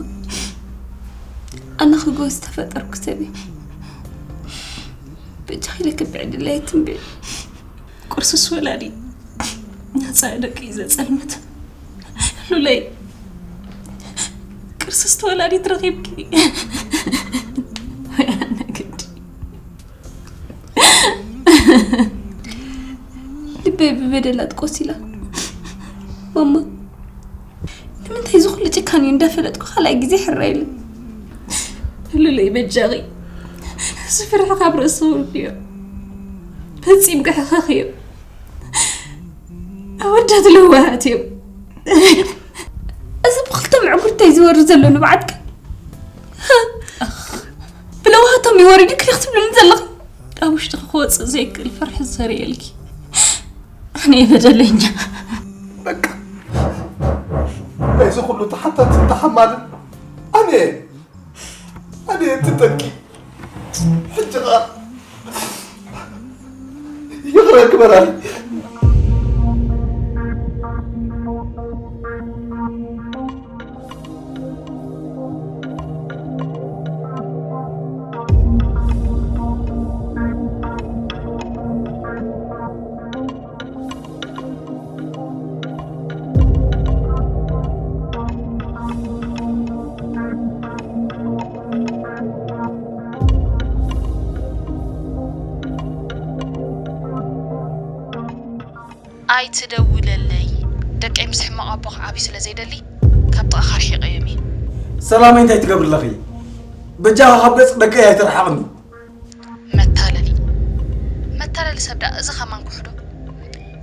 ኣነ ክጎ ዝተፈጠርኩ ሰብ እየ። ብእጃኺ ኢለ ክብዕድለይ ትንብዕ። ቁርስስ ወላዲ ነፃ ደቂ እዩ ዘፀልምት። ሉለይ፣ ቅርስስ ተወላዲት ረኺብኪ። ወይ ኣነ ግዲ። ልበይ ብበደላት ቆሲላ። ማማ፣ ንምንታይ እዚ ኩሉ ጭካኔ እንዳፈለጥኩ ካልኣይ ግዜ ሕራይ ኢለ? ሉለይ በጃኺ፣ እዚ ፍርሒ ካብ ርእሲ ውርድዮ። ፈጺምኪ ሕኸኽዮ። ኣወዳት ለዋሃት እዮም። እዚ ብኽልተ ምዕጉርተይ ዝወርድ ዘሎ ንብዓት ከ? ብለዋሃቶም ይወርድ ክልኽ ትብልኒ ዘለኺ? ኣብ ውሽጥኺ ክወፅእ ዘይክእል ፍርሒ ዘርእየልኪ። ኣነ እየ በደለኛ። በቃ፣ ናይዚ ኩሉ ተሓታትን ተሓማልን ኣነ እየ። ኣነ እየ እቲ ጠንቂ። ሕጂ ኸኣ ይቕረ ግበራለይ። ኣይትደውለለይ። ደቀይ ምስ ሕማቕ ኣቦ ክዓብዩ ስለ ዘይደሊ ካብ ጥቓኻ ርሒቐዮም እየ። ሰላመይ እንታይ ትገብሪ ኣለኺ? በጃኻ ካብ ገጽ ደቀይ ኣይትርሓቕኒ። መታለሊ፣ መታለሊ ሰብ ደኣ እዚ ከማን ኩሕዶ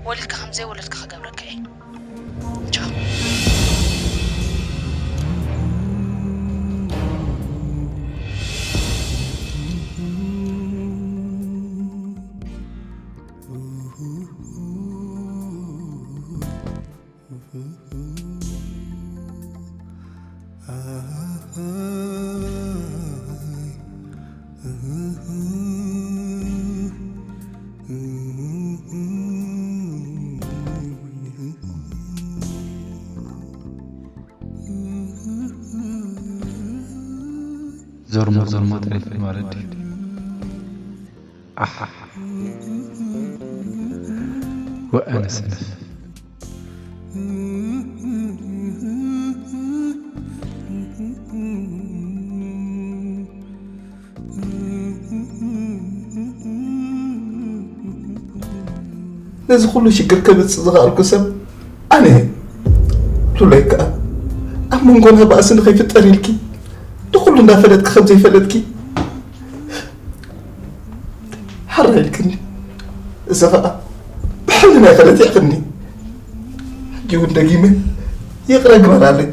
ወሊድካ ከም ዘይወለድካ ክገብረካ እየ። ቻው። ዞርሞ ዞርሞ ጥሪፍ ማለት ድዩ? ኣሕ፣ ወኣነ ሰነፍ። ነዚ ኩሉ ሽግር ከምጽእ ዝኸኣልኩ ሰብ ኣነ እየ። ሉላይ ከኣ ኣብ መንጎና ባእሲ ንኸይፍጠር ኢልኪ ንኹሉ እንዳፈለጥኪ ከም ዘይፈለጥኪ ሓራ ኢልክኒ። እዚ ኸኣ ብሕልና ይኸለት ይዕኽኒ። ሕጂ እውን ደጊመ ይቕረ ግበራለይ።